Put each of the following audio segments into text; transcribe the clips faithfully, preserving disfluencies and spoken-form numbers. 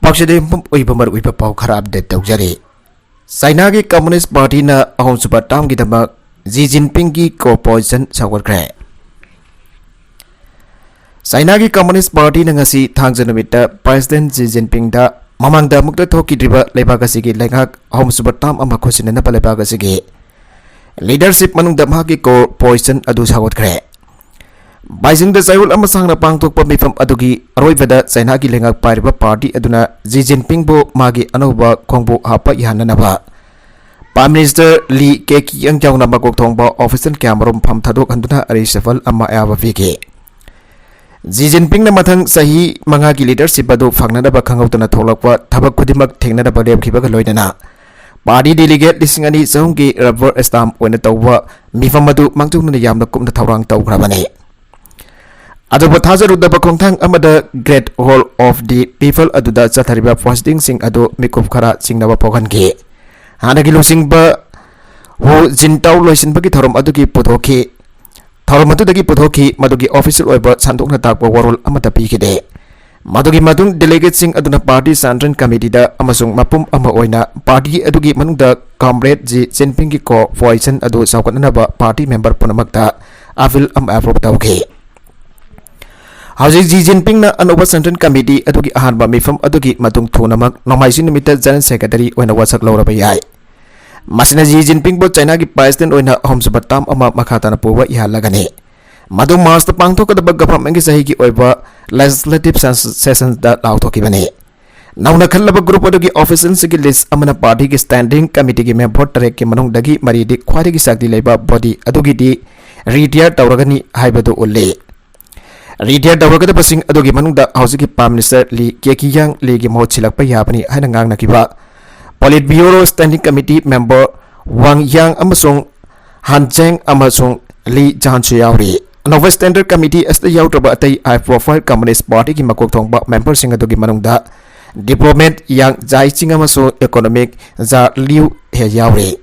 ꯄꯥꯎꯁꯦ ꯑꯗꯨ ꯌꯨꯝꯐꯝ ꯑꯣꯏꯕ ꯃꯔꯨꯑꯣꯏꯕ ꯄꯥꯎ ꯈꯔ ꯑꯞꯗꯦꯠ ꯇꯧꯖꯔꯤ꯫ ꯆꯥꯏꯅꯥꯒꯤ ꯀꯝꯃꯨꯅꯤꯁ꯭ꯠ ꯄꯥꯔꯇꯤꯅ ꯑꯍꯨꯝꯁꯨꯕ ꯇꯥꯔꯝꯒꯤꯗꯃꯛ ꯖꯤ ꯖꯤꯟꯄꯤꯡꯒꯤ ꯀꯣ ꯄꯣꯖꯤꯁꯟ ꯁꯧꯒꯠꯈ꯭ꯔꯦ꯫ ꯆꯥꯏꯅꯥꯒꯤ ꯀꯝꯃꯨꯅꯤꯁ꯭ꯠ ꯄꯥꯔꯇꯤꯅ ꯉꯁꯤ ꯊꯥꯡꯖ ꯅꯨꯃꯤꯠꯇ ꯄ꯭ꯔꯦꯁꯤꯗꯦꯟꯠ ꯖꯤ ꯖꯤꯟꯄꯤꯡꯗ ꯃꯃꯥꯡꯗ ꯑꯃꯨꯛꯇ ꯊꯣꯛꯈꯤꯗ꯭ꯔꯤꯕ ꯂꯩꯕꯥꯛ ꯑꯁꯤꯒꯤ ꯂꯩꯉꯥꯛ ꯑꯍꯨꯝꯁꯨꯕ ꯇꯥꯔꯝ ꯑꯃ ꯈꯨꯠꯁꯤꯟꯅꯅꯕ ꯂꯩꯕꯥꯛ ꯑꯁꯤꯒꯤ ꯂꯤꯗꯔꯁꯤꯞ ꯃꯅꯨꯡꯗ ꯃꯍꯥꯛꯀꯤ ꯀꯣ ꯄꯣꯖꯤꯁꯟ ꯑꯗꯨ ꯁꯧꯒꯠꯈ꯭ꯔꯦ꯫ ꯕꯥꯏꯖꯤꯡꯗ ꯆꯌꯣꯜ ꯑꯃ ꯁꯥꯡꯅ ꯄꯥꯡꯊꯣꯛꯄ ꯃꯤꯐꯝ ꯑꯗꯨꯒꯤ ꯑꯔꯣꯏꯕꯗ ꯆꯥꯏꯅꯥꯒꯤ ꯂꯩꯉꯥꯛ ꯄꯥꯏꯔꯤꯕ ꯄꯥꯔꯇꯤ ꯑꯗꯨꯅ ꯖꯤ ꯖꯤꯟꯄꯤꯡꯕꯨ ꯃꯥꯒꯤ ꯑꯅꯧꯕ ꯈꯣꯡꯕꯨ ꯍꯥꯞꯄ ꯌꯥꯍꯟꯅꯅꯕ ꯄ꯭ꯔꯥꯏꯝ ꯃꯤꯅꯤꯁꯇꯔ ꯂꯤ ꯀꯦꯀꯤꯌꯥꯡ ꯌꯥꯎꯅ ꯃꯀꯣꯛ ꯊꯣꯡꯕ ꯑꯣꯐꯤꯁꯤꯌꯦꯜ ꯀꯌꯥꯃꯔꯨꯝ ꯐꯝ ꯊꯥꯗꯣꯛꯍꯟꯗꯨꯅ ꯔꯤꯁꯐꯜ ꯑꯃ ꯑꯌꯥꯕ ꯄꯤꯈꯤ꯫ ꯖꯤ ꯖꯤꯟꯄꯤꯡꯅ ꯃꯊꯪ ꯆꯍꯤ ꯃꯉꯥꯒꯤ ꯂꯤꯗꯔꯁꯤꯞ ꯑꯗꯨ ꯐꯪꯅꯅꯕ ꯈꯪꯍꯧꯗꯅ ꯊꯣꯛꯂꯛꯄ ꯊꯕꯛ ꯈꯨꯗꯤꯡꯃꯛ ꯊꯦꯡꯅꯅꯕ ꯂꯦꯞꯈꯤꯕꯒ ꯂꯣꯏꯅꯅ ꯄꯥꯔꯇꯤ ꯗꯦꯂꯤꯒꯦꯠ ꯂꯤꯁꯤꯡ ꯑꯅꯤ ꯆꯍꯨꯝꯒꯤ ꯔꯕꯔ ꯁ꯭ꯇꯥꯝꯞ ꯑꯣꯏꯅ ꯇꯧꯕ ꯃꯤꯐꯝ ꯑꯗꯨ ꯃꯥꯡꯖꯧꯅꯅ ꯌꯥꯝꯅ ꯀꯨꯞꯅ ꯊꯧꯔꯥꯡ ꯇꯧꯈ꯭ꯔꯕꯅꯤ꯫ ꯑꯗꯨꯕꯨ ꯊꯥꯖꯔꯨꯗꯕ ꯈꯣꯡꯊꯥꯡ ꯑꯃꯗ great hall of the people ꯑꯗꯨꯗ ꯆꯠꯊꯔꯤꯕ ꯄ꯭ꯔꯣꯁꯤꯗꯤꯡꯁꯤꯡ ꯑꯗꯨ ꯃꯤꯀꯨꯞ ꯈꯔ ꯆꯤꯡꯅꯕ ꯄꯣꯛꯍꯟꯈꯤ꯫ ꯍꯥꯟꯅꯒꯤ ꯂꯨꯆꯤꯡꯕ ꯍꯨ ꯖꯤꯟꯇꯥꯎ ꯂꯣꯏꯁꯤꯟꯕꯒꯤ ꯊꯧꯔꯝ ꯑꯗꯨꯒꯤ ꯄꯨꯊꯣꯛꯈꯤ꯫ ꯊꯧꯔꯝ ꯑꯗꯨꯗꯒꯤ ꯄꯨꯊꯣꯛꯈꯤ ꯃꯗꯨꯒꯤ ꯑꯣꯐꯤꯁꯤꯌꯦꯜ ꯑꯣꯏꯕ ꯁꯟꯗꯣꯛꯅ ꯇꯥꯛꯄ ꯋꯥꯔꯣꯜ ꯑꯃꯠꯇ ꯄꯤꯈꯤꯗꯦ꯫ ꯃꯗꯨꯒꯤ ꯃꯇꯨꯡ ꯗꯦꯂꯤꯒꯦꯠꯁꯤꯡ ꯑꯗꯨꯅ ꯄꯥꯔꯇꯤ ꯁꯦꯟꯇ꯭ꯔꯦꯜ ꯀꯃꯤꯇꯤꯗ ꯑꯃꯁꯨꯡ ꯃꯄꯨꯝ ꯑꯃ ꯑꯣꯏꯅ ꯄꯥꯔꯇꯤ ꯑꯗꯨꯒꯤ ꯃꯅꯨꯡꯗ ꯀꯝꯔꯦꯗ ꯖꯤ ꯖꯤꯟꯄꯤꯡꯒꯤ ꯀꯣ ꯄꯣꯖꯤꯁꯟ ꯑꯗꯨ ꯆꯥꯎꯈꯠꯅꯅꯕ ꯄꯥꯔꯇꯤ ꯃꯦꯝꯕꯔ ꯄꯨꯝꯅꯃꯛꯇ ꯑꯄꯤꯜ ꯑꯃ ꯑꯦꯄ꯭ꯔꯨꯚ ꯇꯧꯈꯤ꯫ ꯍꯧꯖꯤꯛ ꯖꯤ ꯖꯤꯟꯄꯤꯡꯅ ꯑꯅꯧꯕ ꯁꯦꯟꯇ꯭ꯔꯦꯜ ꯀꯃꯤꯇꯤ ꯑꯗꯨꯒꯤ ꯑꯍꯥꯟꯕ ꯃꯤꯐꯝ ꯑꯗꯨꯒꯤ ꯃꯇꯨꯡ ꯊꯨꯅꯃꯛ ꯅꯣꯡꯃꯥꯏꯖꯤꯡ ꯅꯨꯃꯤꯠꯇ ꯖꯦꯅꯔꯦꯜ ꯁꯦꯀ꯭ꯔꯦꯇꯔꯤ ꯑꯣꯏꯅ ꯋꯥꯁꯛ ꯂꯧꯔꯕ ꯌꯥꯏ꯫ ꯃꯁꯤꯅ ꯖꯤ ꯖꯤꯟꯄꯤꯡꯕꯨ ꯆꯥꯏꯅꯥꯒꯤ ꯄ꯭ꯔꯦꯁꯤꯗꯦꯟꯠ ꯑꯣꯏꯅ ꯑꯍꯨꯝꯁꯨꯕ ꯇꯥꯔꯝ ꯑꯃ ꯃꯈꯥ ꯇꯥꯅ ꯄꯨꯕ ꯌꯥꯍꯜꯂꯒꯅꯤ꯫ ꯃꯗꯨ ꯃꯥꯔꯆꯇ ꯄꯥꯡꯊꯣꯛꯀꯗꯕ ꯒꯚꯔꯟꯃꯦꯟꯠꯀꯤ ꯆꯍꯤꯒꯤ ꯑꯣꯏꯕ ꯂꯦꯖꯤꯁꯂꯦꯇꯤꯚ ꯁꯦꯁꯟꯗ ꯂꯥꯎꯊꯣꯛꯈꯤꯕꯅꯤ꯫ ꯅꯧꯅ ꯈꯜꯂꯕ ꯒ꯭ꯔꯨꯞ ꯑꯗꯨꯒꯤ ꯑꯣꯐꯤꯁꯤꯌꯦꯜꯁꯤꯡꯒꯤ ꯂꯤꯁ꯭ꯠ ꯑꯃꯅ ꯄꯥꯔꯇꯤꯒꯤ ꯁ꯭ꯇꯦꯟꯗꯤꯡ ꯀꯃꯤꯇꯤꯒꯤ ꯃꯦꯝꯕꯔ ꯇꯔꯦꯠꯀꯤ ꯃꯅꯨꯡꯗꯒꯤ ꯃꯔꯤꯗꯤ ꯈ꯭ꯋꯥꯏꯗꯒꯤ ꯁꯛꯇꯤ ꯂꯩꯕ ꯕꯣꯗꯤ ꯑꯗꯨꯒꯤꯗꯤ ꯔꯤꯇꯥꯌꯔ ꯇꯧꯔꯒꯅꯤ ꯍꯥꯏꯕꯗꯨ ꯎꯠꯂꯤ꯫ ꯔꯤꯇꯥꯌꯔ ꯇꯧꯔꯒꯗꯕꯁꯤꯡ ꯑꯗꯨꯒꯤ ꯃꯅꯨꯡꯗ ꯍꯧꯖꯤꯛꯀꯤ ꯄ꯭ꯔꯥꯏꯝ ꯃꯤꯅꯤꯁꯇꯔ ꯂꯤ ꯀꯦꯀꯤꯌꯥꯡ ꯂꯤꯒꯤ ꯃꯍꯨꯠ ꯁꯤꯜꯂꯛꯄ ꯌꯥꯕꯅꯤ ꯍꯥꯏꯅ ꯉꯥꯡꯅꯈꯤꯕ ꯄꯣꯂꯤꯠ ꯕ꯭ꯌꯨꯔꯣ ꯁ꯭ꯇꯦꯟꯗꯤꯡ ꯀꯃꯤꯇꯤ ꯃꯦꯝꯕꯔ ꯋꯥꯡ ꯌꯥꯡ ꯑꯃꯁꯨꯡ ꯍꯥꯟ ꯆꯦꯡ ꯑꯃꯁꯨꯡ ꯂꯤ ꯖꯥꯟꯁꯨ ꯌꯥꯎꯔꯤ꯫ ꯑꯅꯧꯕ ꯁ꯭ꯇꯦꯟꯗꯤꯡ ꯀꯃꯤꯇꯤ ꯑꯁꯤꯗ ꯌꯥꯎꯗ꯭ꯔꯕ ꯑꯇꯩ ꯍꯥꯏ ꯄ꯭ꯔꯣꯐꯥꯏꯜ ꯀꯝꯃꯨꯅꯤꯁ꯭ꯠ ꯄꯥꯔꯇꯤꯒꯤ ꯃꯀꯣꯛ ꯊꯣꯡꯕ ꯃꯦꯝꯕꯔꯁꯤꯡ ꯑꯗꯨꯒꯤ ꯃꯅꯨꯡꯗ ꯗꯤꯄ꯭ꯂꯣꯃꯦꯠ ꯌꯥꯡ ꯖꯥꯏꯆꯤꯡ ꯑꯃꯁꯨꯡ ꯏꯀꯣꯅꯣꯃꯤꯛ ꯖꯥ ꯂꯤꯌꯨ ꯍꯦ ꯌꯥꯎꯔꯤ꯫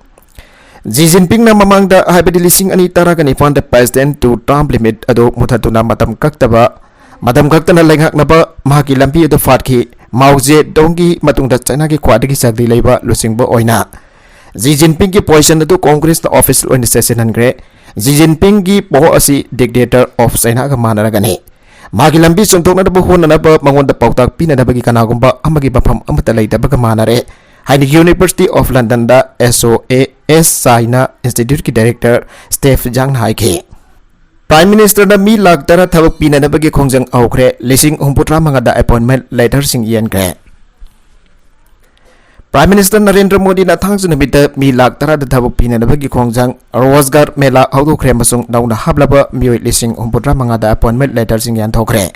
ꯖꯤ ꯖꯤꯟꯄꯤꯡꯅ ꯃꯃꯥꯡꯗ, ꯍꯥꯏꯕꯗꯤ ꯂꯤꯁꯤꯡ ꯑꯅꯤ ꯇꯔꯥꯒ ꯅꯤꯄꯥꯟꯗ ꯄ꯭ꯔꯦꯁꯤꯗꯦꯟꯠ ꯇꯨ ꯇꯥꯔꯝ ꯂꯤꯃꯤꯠ ꯑꯗꯨ ꯃꯨꯊꯠꯇꯨꯅ ꯃꯇꯝ ꯀꯛꯇꯕ, ꯃꯇꯝ ꯀꯛꯇꯅ ꯂꯩꯉꯥꯛꯅꯕ ꯃꯍꯥꯛꯀꯤ ꯂꯝꯕꯤ ꯑꯗꯨ ꯐꯥꯠꯈꯤ꯫ ꯃꯥꯎ ꯖꯦ ꯇꯨꯡꯒꯤ ꯃꯇꯨꯡꯗ ꯆꯥꯏꯅꯥꯒꯤ ꯈ꯭ꯋꯥꯏꯗꯒꯤ ꯁꯛꯇꯤ ꯂꯩꯕ ꯂꯨꯆꯤꯡꯕ ꯑꯣꯏꯅ ꯖꯤ ꯖꯤꯟꯄꯤꯡꯒꯤ ꯄꯣꯖꯤꯁꯟ ꯑꯗꯨ ꯀꯣꯡꯒ꯭ꯔꯦꯁꯅ ꯑꯣꯐꯤꯁꯤꯌꯦꯜ ꯑꯣꯏꯅ ꯆꯦꯠꯁꯤꯟꯍꯟꯈ꯭ꯔꯦ꯫ ꯖꯤ ꯖꯤꯟꯄꯤꯡꯒꯤ ꯄꯣ ꯑꯁꯤ dictator of Chinaꯒ ꯃꯥꯟꯅꯔꯒꯅꯤ꯫ ꯃꯥꯒꯤ ꯂꯝꯕꯤ ꯆꯨꯝꯊꯣꯛꯅꯅꯕ ꯍꯣꯠꯅꯅꯕ ꯃꯉꯣꯟꯗ ꯄꯥꯎꯇꯥꯛ ꯄꯤꯅꯅꯕꯒꯤ ꯀꯅꯥꯒꯨꯝꯕ ꯑꯃꯒꯤ ꯃꯐꯝ ꯑꯃꯠꯇ ꯂꯩꯇꯕꯒ ꯃꯥꯟꯅꯔꯦ ꯍꯥꯏꯅ University of Londonꯗ S O A S China Instituteꯀꯤ director Steve Zhangꯅ ꯍꯥꯏꯈꯤ꯫ Prime Ministerꯅ ꯃꯤ ꯂꯥꯈ ꯇꯔꯥ ꯊꯕꯛ ꯄꯤꯅꯅꯕꯒꯤ ꯈꯣꯡꯖꯪ ꯍꯧꯈ꯭ꯔꯦ, ꯂꯤꯁꯤꯡ ꯍꯨꯝꯐꯨꯇꯔꯥ ꯃꯉꯥꯗ appointment letterꯁꯤꯡ ꯌꯦꯟꯈ꯭ꯔꯦ꯫ Prime Minister ꯅꯔꯦꯟꯗ꯭ꯔ ꯃꯣꯗꯤꯅ ꯊꯥꯡꯖ ꯅꯨꯃꯤꯠꯇ ꯃꯤ ꯂꯥꯈ ꯇꯔꯥꯗ ꯊꯕꯛ ꯄꯤꯅꯅꯕꯒꯤ ꯈꯣꯡꯖꯪ ꯔꯣꯖꯒꯥꯔ ꯃꯦꯂꯥ ꯍꯧꯗꯣꯛꯈ꯭ꯔꯦ ꯑꯃꯁꯨꯡ ꯅꯧꯅ ꯍꯥꯞꯂꯕ ꯃꯤꯑꯣꯏ ꯂꯤꯁꯤꯡ ꯍꯨꯝꯐꯨꯇꯔꯥ ꯃꯉꯥꯗ appointment letterꯁꯤꯡ ꯌꯥꯟꯊꯣꯛꯈ꯭ꯔꯦ꯫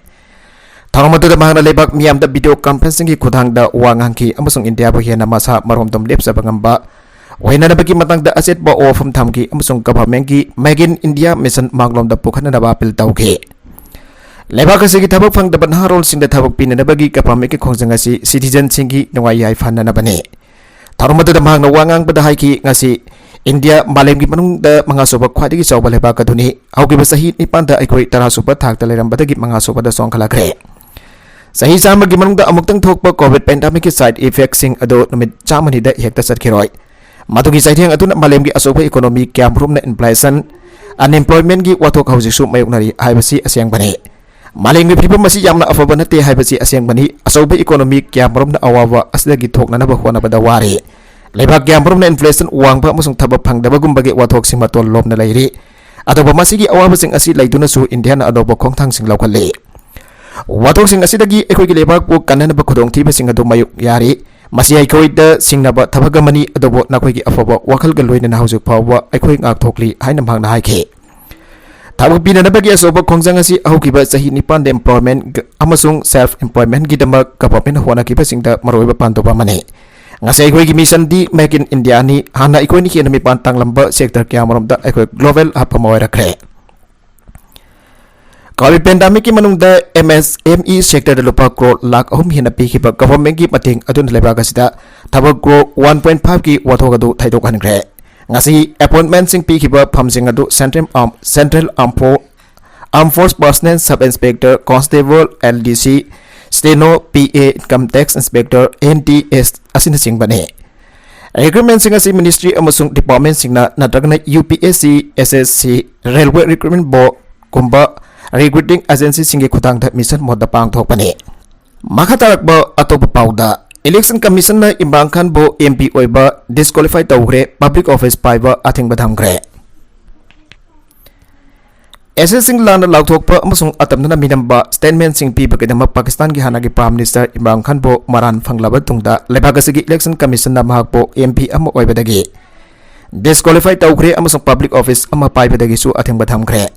ꯊꯧꯔꯝ ꯑꯗꯨꯗ ꯃꯍꯥꯛꯅ ꯂꯩꯕꯥꯛ ꯃꯤꯌꯥꯝꯗ video conferencingꯒꯤ ꯈꯨꯠꯊꯥꯡꯗ ꯋꯥ ꯉꯥꯡꯈꯤ ꯑꯃꯁꯨꯡ ꯏꯟꯗꯤꯌꯥꯕꯨ ꯍꯦꯟꯅ ꯃꯁꯥ ꯃꯔꯣꯝꯗꯣꯝ ꯂꯦꯞꯆꯕ ꯉꯝꯕ ꯑꯣꯏꯅꯅꯕꯒꯤ ꯃꯇꯥꯡꯗ ꯑꯆꯦꯠꯄ ꯋꯥꯐꯝ ꯊꯝꯈꯤ ꯑꯃꯁꯨꯡ governmentꯀꯤ Make in India Mission ꯃꯥꯡꯂꯣꯝꯗ ꯄꯨꯈꯠꯅꯅꯕ appeal ꯇꯧꯈꯤ꯫ ꯂꯩꯕꯥꯛ ꯑꯁꯤꯒꯤ ꯊꯕꯛ ꯐꯪꯗꯕ ꯅꯍꯥꯔꯣꯜꯁꯤꯡꯗ ꯊꯕꯛ ꯄꯤꯅꯅꯕꯒꯤ governmentꯀꯤ ꯈꯣꯡꯖꯪ ꯑꯁꯤ citizenꯁꯤꯡꯒꯤ ꯅꯨꯡꯉꯥꯏ ꯌꯥꯏꯐꯅꯅꯕꯅꯤ꯫ ꯊꯧꯔꯝ ꯑꯗꯨꯗ ꯃꯍꯥꯛꯅ ꯋꯥ ꯉꯥꯡꯕꯗ ꯍꯥꯏꯈꯤ, "ꯉꯁꯤ ꯏꯟꯗꯤꯌꯥ ꯃꯥꯂꯦꯝꯒꯤ ꯃꯅꯨꯡꯗ ꯃꯉꯥꯁꯨꯕ ꯈ꯭ꯋꯥꯏꯗꯒꯤ ꯆꯥꯎꯕ ꯂꯩꯕꯥꯛ ꯑꯗꯨꯅꯤ꯫ ꯍꯧꯈꯤꯕ ꯆꯍꯤ ꯅꯤꯄꯥꯟꯗ ꯑꯩꯈꯣꯏ ꯇꯔꯥꯁꯨꯕ ꯊꯥꯛꯇ ꯂꯩꯔꯝꯕꯗꯒꯤ ꯃꯉꯥꯁꯨꯕꯗ ꯆꯣꯡꯈꯠꯂꯛꯈ꯭ꯔꯦ꯫ ꯆꯍꯤ ꯆꯥꯝꯃꯒꯤ ꯃꯅꯨꯡꯗ ꯑꯃꯨꯛꯇꯪ ꯊꯣꯛꯄ COVID pandemicꯀꯤ side effectꯁꯤꯡ ꯑꯗꯨ ꯅꯨꯃꯤꯠ ꯆꯥꯝꯃꯅꯤꯗ ꯍꯦꯛꯇ ꯆꯠꯈꯤꯔꯣꯏ꯫ ꯃꯗꯨꯒꯤ ꯆꯩꯊꯦꯡ ꯑꯗꯨꯅ ꯃꯥꯂꯦꯝꯒꯤ ꯑꯆꯧꯕ economy ꯀꯌꯥꯃꯔꯨꯝꯅ inflation, unemploymentꯀꯤ ꯋꯥꯊꯣꯛ ꯍꯧꯖꯤꯛꯁꯨ ꯃꯥꯌꯣꯛꯅꯔꯤ ꯍꯥꯏꯕꯁꯤ ꯑꯁꯦꯡꯕꯅꯤ꯫ ꯃꯥꯂꯦꯝꯒꯤ ꯐꯤꯕꯝ ꯑꯁꯤ ꯌꯥꯝꯅ ꯑꯐꯕ ꯅꯠꯇꯦ ꯍꯥꯏꯕꯁꯤ ꯑꯁꯦꯡꯕꯅꯤ꯫ ꯑꯆꯧꯕ economy ꯀꯌꯥꯃꯔꯨꯝꯅ ꯑꯋꯥꯕ ꯑꯁꯤꯗꯒꯤ ꯊꯣꯛꯅꯅꯕ ꯍꯣꯠꯅꯕꯗ ꯋꯥꯔꯤ꯫ ꯂꯩꯕꯥꯛ ꯀꯌꯥꯃꯔꯨꯝꯅ inflation ꯋꯥꯡꯕ ꯑꯃꯁꯨꯡ ꯊꯕꯛ ꯐꯪꯗꯕꯒꯨꯝꯕꯒꯤ ꯋꯥꯊꯣꯛꯁꯤꯡ ꯃꯇꯣꯟ ꯂꯣꯝꯅ ꯂꯩꯔꯤ꯫ ꯑꯗꯨꯕꯨ ꯃꯁꯤꯒꯤ ꯑꯋꯥꯕꯁꯤꯡ ꯑꯁꯤ ꯂꯩꯗꯨꯅꯁꯨ ꯏꯟꯗꯤꯌꯥꯅ ꯑꯅꯧꯕ ꯈꯣꯡꯊꯥꯡꯁꯤꯡ ꯂꯧꯈꯠꯂꯤ꯫ ꯋꯥꯊꯣꯛꯁꯤꯡ ꯑꯁꯤꯗꯒꯤ ꯑꯩꯈꯣꯏꯒꯤ ꯂꯩꯕꯥꯛꯄꯨ ꯀꯟꯅꯅꯕ ꯈꯨꯗꯣꯡꯊꯤꯕꯁꯤꯡ ꯑꯗꯨ ꯃꯥꯌꯣꯛ ꯌꯥꯔꯤ꯫ ꯃꯁꯤ ꯑꯩꯈꯣꯏꯗ ꯁꯤꯡꯅꯕ ꯊꯕꯛ ꯑꯃꯅꯤ, ꯑꯗꯨꯕꯨ ꯅꯈꯣꯏꯒꯤ ꯑꯐꯕ ꯋꯥꯈꯜꯒ ꯂꯣꯏꯅꯅ ꯍꯧꯖꯤꯛ ꯐꯥꯎꯕ ꯑꯩꯈꯣꯏ ꯉꯥꯛꯊꯣꯛꯂꯤ" ꯍꯥꯏꯅ ꯃꯍꯥꯛꯅ ꯍꯥꯏꯈꯤ꯫ ꯊꯕꯛ ꯄꯤꯅꯅꯕꯒꯤ ꯑꯆꯧꯕ ꯈꯣꯡꯖꯪ ꯑꯁꯤ ꯍꯧꯈꯤꯕ ꯆꯍꯤ ꯅꯤꯄꯥꯟꯗ employment ꯑꯃꯁꯨꯡ self employmentꯒꯤꯗꯃꯛ governmentꯅ ꯍꯣꯠꯅꯈꯤꯕꯁꯤꯡꯗ ꯃꯔꯨꯑꯣꯏꯕ ꯄꯥꯟꯗꯨꯕ ꯑꯃꯅꯤ꯫ ꯉꯁꯤ ꯑꯩꯈꯣꯏꯒꯤ missionꯗꯤ Make in Indiaꯅꯤ꯫ ꯍꯥꯟꯅ ꯑꯩꯈꯣꯏꯅ ꯍꯦꯟꯅ ꯃꯤꯄꯥꯟ ꯇꯥꯡꯂꯝꯕ sector ꯀꯌꯥꯃꯔꯣꯝꯗ ꯑꯩꯈꯣꯏ global hub ꯑꯃ ꯑꯣꯏꯔꯛꯈ꯭ꯔꯦ꯫ COVID pandemicꯀꯤ ꯃꯅꯨꯡꯗ MSME sectorꯗ ꯂꯨꯄꯥ ꯀ꯭ꯔꯣꯔ ꯂꯥꯈ ꯑꯍꯨꯝ ꯍꯦꯟꯅ ꯄꯤꯈꯤꯕ governmentꯀꯤ ꯃꯇꯦꯡ ꯑꯗꯨꯅ ꯂꯩꯕꯥꯛ ꯑꯁꯤꯗ ꯊꯕꯛ ꯀ꯭ꯔꯣꯔ one point fiveꯀꯤ ꯋꯥꯊꯣꯛ ꯑꯗꯨ ꯊꯩꯗꯣꯛꯍꯟꯈ꯭ꯔꯦ꯫ ꯉꯁꯤ appointmentꯁꯤꯡ ꯄꯤꯈꯤꯕ firmꯁꯤꯡ ꯑꯗꯨ Central Arm, Central Arm Fo-, Armed Force Personnel, Sub Inspector, Constable, LDC, Steno, P A, Income Tax Inspector, N T S ꯑꯁꯤꯅꯆꯤꯡꯕꯅꯤ꯫ Recruitmentꯁꯤꯡ ꯑꯁꯤ ministry ꯑꯃꯁꯨꯡ departmentꯁꯤꯡꯅ ꯅꯠꯇ꯭ꯔꯒꯅ U P S C, S S C, Railway Recruitment Boardꯒꯨꯝꯕ recruiting agencyꯁꯤꯡꯒꯤ ꯈꯨꯠꯊꯥꯡꯗ mission modeꯗ ꯄꯥꯡꯊꯣꯛꯄꯅꯤ꯫ ꯃꯈꯥ ꯇꯥꯔꯛꯄ ꯑꯇꯣꯞꯄ ꯄꯥꯎꯗ, Election Commissionꯅ Imran ꯈꯥꯟꯕꯨ M P ꯑꯣꯏꯕ disqualify ꯇꯧꯈ꯭ꯔꯦ, public office ꯄꯥꯏꯕ ꯑꯊꯤꯡꯕ ꯊꯝꯈ꯭ꯔꯦ꯫ Essayꯁꯤꯡ ꯂꯥꯟꯅ ꯂꯥꯎꯊꯣꯛꯄ ꯑꯃꯁꯨꯡ ꯑꯇꯝꯅꯅ ꯃꯤꯅꯝꯕ statementꯁꯤꯡ ꯄꯤꯕꯒꯤꯗꯃꯛ ꯄꯥꯀꯤꯁꯇꯥꯟꯒꯤ ꯍꯥꯟꯅꯒꯤ Prime Minister ꯏꯝꯔꯥꯟ ꯈꯥꯟꯕꯨ ꯃꯔꯥꯟ ꯐꯪꯂꯕ ꯇꯨꯡꯗ ꯂꯩꯕꯥꯛ ꯑꯁꯤꯒꯤ Election Commissionꯅ ꯃꯍꯥꯛꯄꯨ M P ꯑꯃ ꯑꯣꯏꯕꯗꯒꯤ disqualify ꯇꯧꯈ꯭ꯔꯦ ꯑꯃꯁꯨꯡ public office ꯑꯃ ꯄꯥꯏꯕꯗꯒꯤꯁꯨ ꯑꯊꯤꯡꯕ ꯊꯝꯈ꯭ꯔꯦ꯫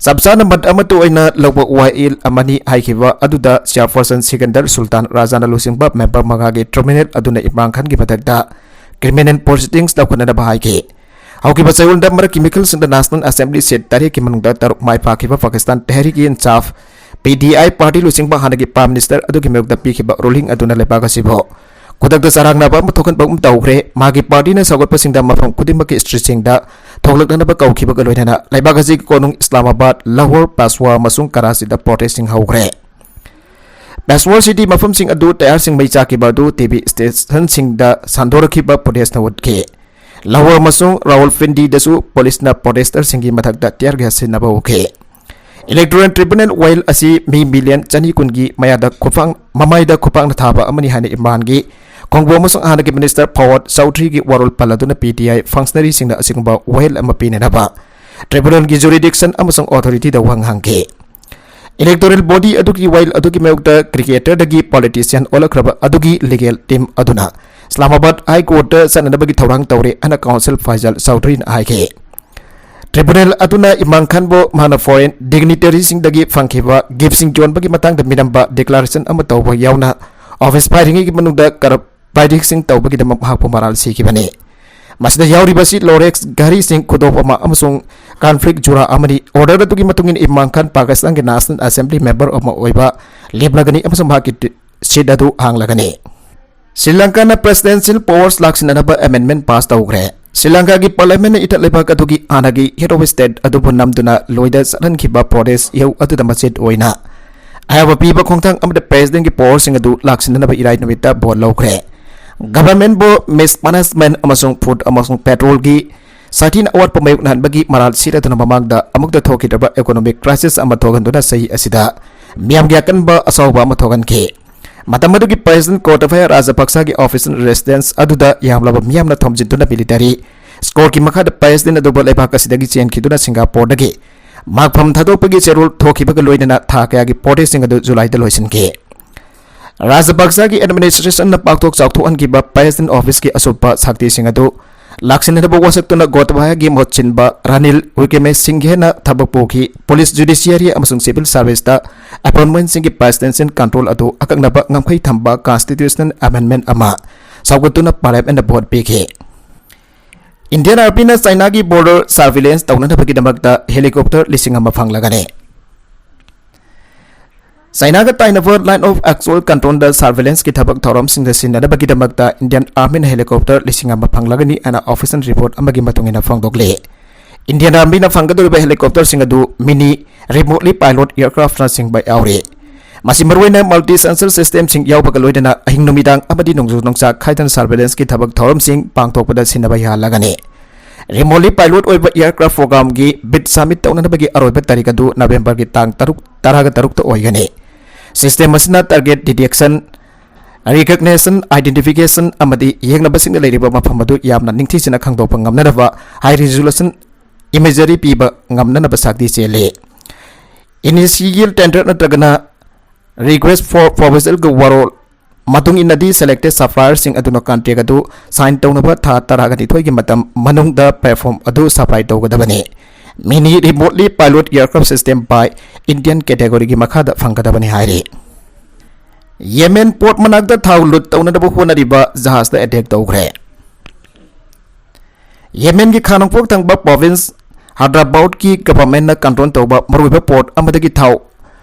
ꯆꯞ ꯆꯥꯅ ꯃꯠ ꯑꯃꯠꯇ ꯑꯣꯏꯅ ꯂꯧꯕ ꯋꯥꯌꯦꯜ ꯑꯃꯅꯤ ꯍꯥꯏꯈꯤꯕ ꯑꯗꯨꯗ Chairperson Sikandar Sultan Raja ꯂꯨꯆꯤꯡꯕ member ꯃꯉꯥꯒꯤ tribunal ꯑꯗꯨꯅ ꯏꯝꯔꯥꯟ ꯈꯥꯟꯒꯤ ꯃꯊꯛꯇ criminal proceedings ꯂꯧꯈꯠꯅꯅꯕ ꯍꯥꯏꯈꯤ꯫ ꯍꯧꯈꯤꯕ ꯆꯌꯣꯜꯗ ꯃꯔꯛꯀꯤ ꯃꯤꯈꯜꯁꯤꯡꯗ National Assembly seat ꯇꯔꯦꯠꯀꯤ ꯃꯅꯨꯡꯗ ꯇꯔꯨꯛ ꯃꯥꯏ ꯄꯥꯛꯈꯤꯕ Pakistan ꯇꯦꯍꯔꯤꯛ ꯏꯟꯁꯥꯐ, P T I, party ꯂꯨꯆꯤꯡꯕ ꯍꯥꯟꯅꯒꯤ Prime Minister ꯑꯗꯨꯒꯤ ꯃꯥꯌꯣꯛꯇ ꯄꯤꯈꯤꯕ ruling ꯑꯗꯨꯅ ꯂꯩꯕꯥꯛ ꯑꯁꯤꯕꯨ ꯈꯨꯗꯛꯇ ꯆꯔꯥꯡꯅꯕ ꯑꯃ ꯊꯣꯛꯍꯟꯕ ꯑꯃ ꯇꯧꯈ꯭ꯔꯦ꯫ ꯃꯥꯒꯤ partyꯅ ꯁꯧꯒꯠꯄꯁꯤꯡꯗ ꯃꯐꯝ ꯈꯨꯗꯤꯡꯃꯛꯀꯤ streetꯁꯤꯡꯗ ꯊꯣꯛꯂꯛꯅꯅꯕ ꯀꯧꯈꯤꯕꯒ ꯂꯣꯏꯅꯅ ꯂꯩꯕꯥꯛ ꯑꯁꯤꯒꯤ ꯀꯣꯅꯨꯡ ꯏꯁꯂꯥꯃꯥꯕꯥꯗ, ꯂꯥꯍꯣꯔ, ꯄꯦꯁꯋꯥ ꯑꯃꯁꯨꯡ ꯀꯔꯥꯆꯤꯗ protestꯁꯤꯡ ꯍꯧꯈ꯭ꯔꯦ꯫ ꯄꯦꯁꯋꯥꯔ city ꯃꯐꯝꯁꯤꯡ ꯑꯗꯨ tyreꯁꯤꯡ ꯃꯩ ꯆꯥꯛꯈꯤꯕ ꯑꯗꯨ T V stationꯁꯤꯡꯗ ꯁꯟꯗꯣꯔꯛꯈꯤꯕ footageꯅ ꯎꯠꯈꯤ꯫ ꯂꯥꯍꯣꯔ ꯑꯃꯁꯨꯡ ꯔꯥꯋꯜꯄꯤꯟꯗꯤꯗꯁꯨ policeꯅ protesterꯁꯤꯡꯒꯤ ꯃꯊꯛꯇ tear gas ꯁꯤꯖꯤꯟꯅꯕ ꯎꯈꯤ꯫ Electoral Tribunal ꯋꯥꯌꯦꯜ ꯑꯁꯤ ꯃꯤ million ꯆꯅꯤ ꯀꯨꯟꯒꯤ ꯃꯌꯥꯗ ꯈꯨꯄꯥꯛ, ꯃꯃꯥꯏꯗ ꯈꯨꯄꯥꯛꯅ ꯊꯥꯕ ꯑꯃꯅꯤ ꯍꯥꯏꯅ ꯏꯝꯔꯥꯟꯒꯤ ꯈꯣꯡꯕꯨ ꯑꯃꯁꯨꯡ ꯍꯥꯟꯅꯒꯤ Minister Fawad Chaudharyꯒꯤ ꯋꯥꯔꯣꯜ ꯄꯜꯂꯗꯨꯅ P T I functionaryꯁꯤꯡꯅ ꯑꯁꯤꯒꯨꯝꯕ ꯋꯥꯌꯦꯜ ꯑꯃ ꯄꯤꯅꯅꯕ tribunalꯒꯤ jurisdiction ꯑꯃꯁꯨꯡ authorityꯗ ꯋꯥꯍꯪ ꯍꯪꯈꯤ꯫ Electoral body ꯑꯗꯨꯒꯤ ꯋꯥꯌꯦꯜ ꯑꯗꯨꯒꯤ ꯃꯥꯌꯣꯛꯇ cricketerꯗꯒꯤ politician ꯑꯣꯜꯂꯛꯈ꯭ꯔꯕ ꯑꯗꯨꯒꯤ legal team ꯑꯗꯨꯅ Islamabad High Courtꯇ ꯆꯠꯅꯅꯕꯒꯤ ꯊꯧꯔꯥꯡ ꯇꯧꯔꯦ ꯍꯥꯏꯅ counsel Faisal Chaudharyꯅ ꯍꯥꯏꯈꯤ꯫ Tribunal ꯑꯗꯨꯅ ꯏꯝꯔꯥꯟ ꯈꯥꯟꯕꯨ ꯃꯍꯥꯛꯅ foreign dignitaryꯁꯤꯡꯗꯒꯤ ꯐꯪꯈꯤꯕ giftꯁꯤꯡ ꯌꯣꯟꯕꯒꯤ ꯃꯇꯥꯡꯗ ꯃꯤꯅꯝꯕ declaration ꯑꯃ ꯇꯧꯕ ꯌꯥꯎꯅ office ꯄꯥꯏꯔꯤꯉꯩꯒꯤ ꯃꯅꯨꯡꯗ corrupt practiceꯁꯤꯡ ꯇꯧꯕꯒꯤꯗꯃꯛ ꯃꯍꯥꯛꯄꯨ ꯃꯔꯥꯜ ꯁꯤꯈꯤꯕꯅꯤ꯫ ꯃꯁꯤꯗ ꯌꯥꯎꯔꯤꯕ ꯑꯁꯤ Rolex ꯘꯔꯤꯁꯤꯡ ꯈꯨꯗꯣꯞ ꯑꯃ ꯑꯃꯁꯨꯡ conflict ꯖꯨꯔꯥ ꯑꯃꯅꯤ꯫ Order ꯑꯗꯨꯒꯤ ꯃꯇꯨꯡ ꯏꯟꯅ ꯏꯝꯔꯥꯟ ꯈꯥꯟ ꯄꯥꯀꯤꯁꯇꯥꯟꯒꯤ National Assembly member ꯑꯃ ꯑꯣꯏꯕ ꯂꯦꯞꯂꯒꯅꯤ ꯑꯃꯁꯨꯡ ꯃꯍꯥꯛꯀꯤ ꯗꯤ-, seat ꯑꯗꯨ ꯍꯥꯡꯂꯒꯅꯤ꯫ Shri ꯂꯪꯀꯥꯅ presidential powers ꯂꯥꯛꯁꯤꯟꯅꯅꯕ amendment pass ꯇꯧꯈ꯭ꯔꯦ꯫ ꯁ꯭ꯔꯤ ꯂꯪꯀꯥꯒꯤ parliamentꯅ ꯏꯊꯠ ꯂꯩꯕꯥꯛ ꯑꯗꯨꯒꯤ ꯍꯥꯟꯅꯒꯤ head of state ꯑꯗꯨꯕꯨ ꯅꯝꯗꯨꯅ ꯂꯣꯏꯗ ꯆꯠꯍꯟꯈꯤꯕ protest ꯏꯍꯧ ꯑꯗꯨꯗ ꯃꯆꯦꯠ ꯑꯣꯏꯅ ꯑꯌꯥꯕ ꯄꯤꯕ ꯈꯣꯡꯊꯥꯡ ꯑꯃꯗ Presidentꯀꯤ powerꯁꯤꯡ ꯑꯗꯨ ꯂꯥꯛꯁꯤꯟꯅꯅꯕ ꯏꯔꯥꯏ ꯅꯨꯃꯤꯠꯇ vote ꯂꯧꯈ꯭ꯔꯦ꯫ Governmentꯕꯨ mismanagement ꯑꯃꯁꯨꯡ food ꯑꯃꯁꯨꯡ petrolꯒꯤ ꯁꯥꯊꯤꯅ ꯑꯋꯥꯠꯄ ꯃꯥꯌꯣꯛꯅꯍꯟꯕꯒꯤ ꯃꯔꯥꯜ ꯁꯤꯔꯗꯨꯅ ꯃꯃꯥꯡꯗ ꯑꯃꯨꯛꯇ ꯊꯣꯛꯈꯤꯗ꯭ꯔꯕ economic crisis ꯑꯃ ꯊꯣꯛꯍꯟꯗꯨꯅ ꯆꯍꯤ ꯑꯁꯤꯗ ꯃꯤꯌꯥꯝꯒꯤ ꯑꯀꯟꯕ ꯑꯁꯥꯎꯕ ꯑꯃ ꯊꯣꯛꯍꯟꯈꯤ꯫ ꯃꯇꯝ ꯑꯗꯨꯒꯤ President Gotabaya Rajapaksaꯒꯤ office and residence ꯑꯗꯨꯗ ꯌꯥꯝꯂꯕ ꯃꯤꯌꯥꯝꯅ ꯊꯣꯝꯖꯤꯟꯗꯨꯅ military escortꯀꯤ ꯃꯈꯥꯗ President ꯑꯗꯨꯕꯨ ꯂꯩꯕꯥꯛ ꯑꯁꯤꯗꯒꯤ ꯆꯦꯟꯈꯤꯗꯨꯅ Singaporeꯗꯒꯤ ꯃꯥꯛꯐꯝ ꯊꯥꯗꯣꯛꯄꯒꯤ ꯆꯦꯔꯣꯜ ꯊꯣꯛꯈꯤꯕꯒ ꯂꯣꯏꯅꯅ ꯊꯥ ꯀꯌꯥꯒꯤ protestꯁꯤꯡ ꯑꯗꯨ Julyꯗ ꯂꯣꯏꯁꯤꯟꯈꯤ꯫ Rajapaksaꯒꯤ administrationꯅ ꯄꯥꯛꯊꯣꯛ ꯆꯥꯎꯊꯣꯛꯍꯟꯈꯤꯕ President officeꯀꯤ ꯑꯁꯣꯛꯄ ꯁꯛꯇꯤꯁꯤꯡ ꯑꯗꯨ ꯂꯥꯛꯁꯤꯟꯅꯅꯕ ꯋꯥꯁꯛꯇꯨꯅ Gotabayaꯒꯤ ꯃꯍꯨꯠ ꯁꯤꯟꯕ Ranil Wickremesingheꯅ ꯊꯕꯛ ꯄꯨꯈꯤ꯫ Police, judiciary ꯑꯃꯁꯨꯡ civil serviceꯇ appointmentꯁꯤꯡꯒꯤ presidential control ꯑꯗꯨ ꯑꯀꯛꯅꯕ ꯉꯝꯈꯩ ꯊꯝꯕ constitutional amendment ꯑꯃ ꯁꯧꯒꯠꯇꯨꯅ Parliamentꯅ vote ꯄꯤꯈꯤ꯫ Indian Armyꯅ Chinaꯒꯤ border surveillance ꯇꯧꯅꯅꯕꯒꯤꯗꯃꯛꯇ helicopter ꯂꯤꯁꯤꯡ ꯑꯃ ꯐꯪꯂꯒꯅꯤ꯫ ꯆꯥꯏꯅꯥꯒ ꯇꯥꯏꯅꯕ Line of Actual Controlꯗ surveillancekꯤ ꯊꯕꯛ ꯊꯧꯔꯝꯁꯤꯡꯗ ꯁꯤꯖꯤꯟꯅꯅꯕꯒꯤꯗꯃꯛꯇ Indian Armyꯅ helicopter ꯂꯤꯁꯤꯡ ꯑꯃ ꯐꯪꯂꯒꯅꯤ ꯍꯥꯏꯅ official report ꯑꯃꯒꯤ ꯃꯇꯨꯡ ꯏꯟꯅ ꯐꯣꯡꯗꯣꯛꯂꯤ꯫ Indian Armyꯅ ꯐꯪꯒꯗꯧꯔꯤꯕ helicopterꯁꯤꯡ ꯑꯗꯨ mini remotely pilot aircraftꯅꯆꯤꯡꯕ ꯌꯥꯎꯔꯤ꯫ ꯃꯁꯤ ꯃꯔꯨꯑꯣꯏꯅ multi sensor systemꯁꯤꯡ ꯌꯥꯎꯕꯒ ꯂꯣꯏꯅꯅ ꯑꯍꯤꯡ ꯅꯨꯃꯤꯗꯥꯡ ꯑꯃꯗꯤ ꯅꯣꯡꯖꯨ ꯅꯨꯡꯁꯥ ꯈꯥꯏꯗꯅ surveillancekꯤ ꯊꯕꯛ ꯊꯧꯔꯝꯁꯤꯡ ꯄꯥꯡꯊꯣꯛꯄꯗ ꯁꯤꯖꯤꯟꯅꯕ ꯌꯥꯍꯜꯂꯒꯅꯤ꯫ Remotely pilot ꯑꯣꯏꯕ aircraft programmeꯒꯤ bid submit ꯇꯧꯅꯅꯕꯒꯤ ꯑꯔꯣꯏꯕ ꯇꯥꯔꯤꯛ ꯑꯗꯨ Novemberꯒꯤ ꯇꯥꯡ ꯇꯔꯨꯛ, ꯇꯔꯥꯒ ꯇꯔꯨꯛꯇ ꯑꯣꯏꯒꯅꯤ꯫ System ꯑꯁꯤꯅ target detection, recognition, identification ꯑꯃꯗꯤ ꯌꯦꯡꯅꯕꯁꯤꯡꯅ ꯂꯩꯔꯤꯕ ꯃꯐꯝ ꯑꯗꯨ ꯌꯥꯝꯅ ꯅꯤꯡꯊꯤꯖꯅ ꯈꯪꯗꯣꯛꯄ ꯉꯝꯅꯅꯕ high resolution imagery ꯄꯤꯕ ꯉꯝꯅꯅꯕ ꯁꯛꯇꯤ ꯆꯦꯜꯂꯤ꯫ Initial tender ꯅꯠꯇ꯭ꯔꯒꯅ request for proposalꯒ ꯋꯥꯔꯣꯜ ꯃꯇꯨꯡ ꯏꯟꯅꯗꯤ selected supplierꯁꯤꯡ ꯑꯗꯨꯅ contract ꯑꯗꯨ sign ꯇꯧꯅꯕ ꯊꯥ ꯇꯔꯥꯒ ꯅꯤꯊꯣꯏꯒꯤ ꯃꯇꯝ ꯃꯅꯨꯡꯗ platform ꯑꯗꯨ supply ꯇꯧꯒꯗꯕꯅꯤ꯫ Mini remotely pilot aircraft system by Indian categoryꯒꯤ ꯃꯈꯥꯗ ꯐꯪꯒꯗꯕꯅꯤ ꯍꯥꯏꯔꯤ꯫ Yemen port ꯃꯅꯥꯛꯇ ꯊꯥꯎ loot ꯇꯧꯅꯅꯕ ꯍꯣꯠꯅꯔꯤꯕ ꯖꯍꯥꯖꯇ attack ꯇꯧꯈ꯭ꯔꯦ꯫ Yemenꯒꯤ ꯈꯥ ꯅꯣꯡꯄꯣꯛ ꯊꯪꯕ province Hadramautꯀꯤ governmentꯅ control ꯇꯧꯕ ꯃꯔꯨꯑꯣꯏꯕ port ꯑꯃꯗꯒꯤ ꯊꯥꯎ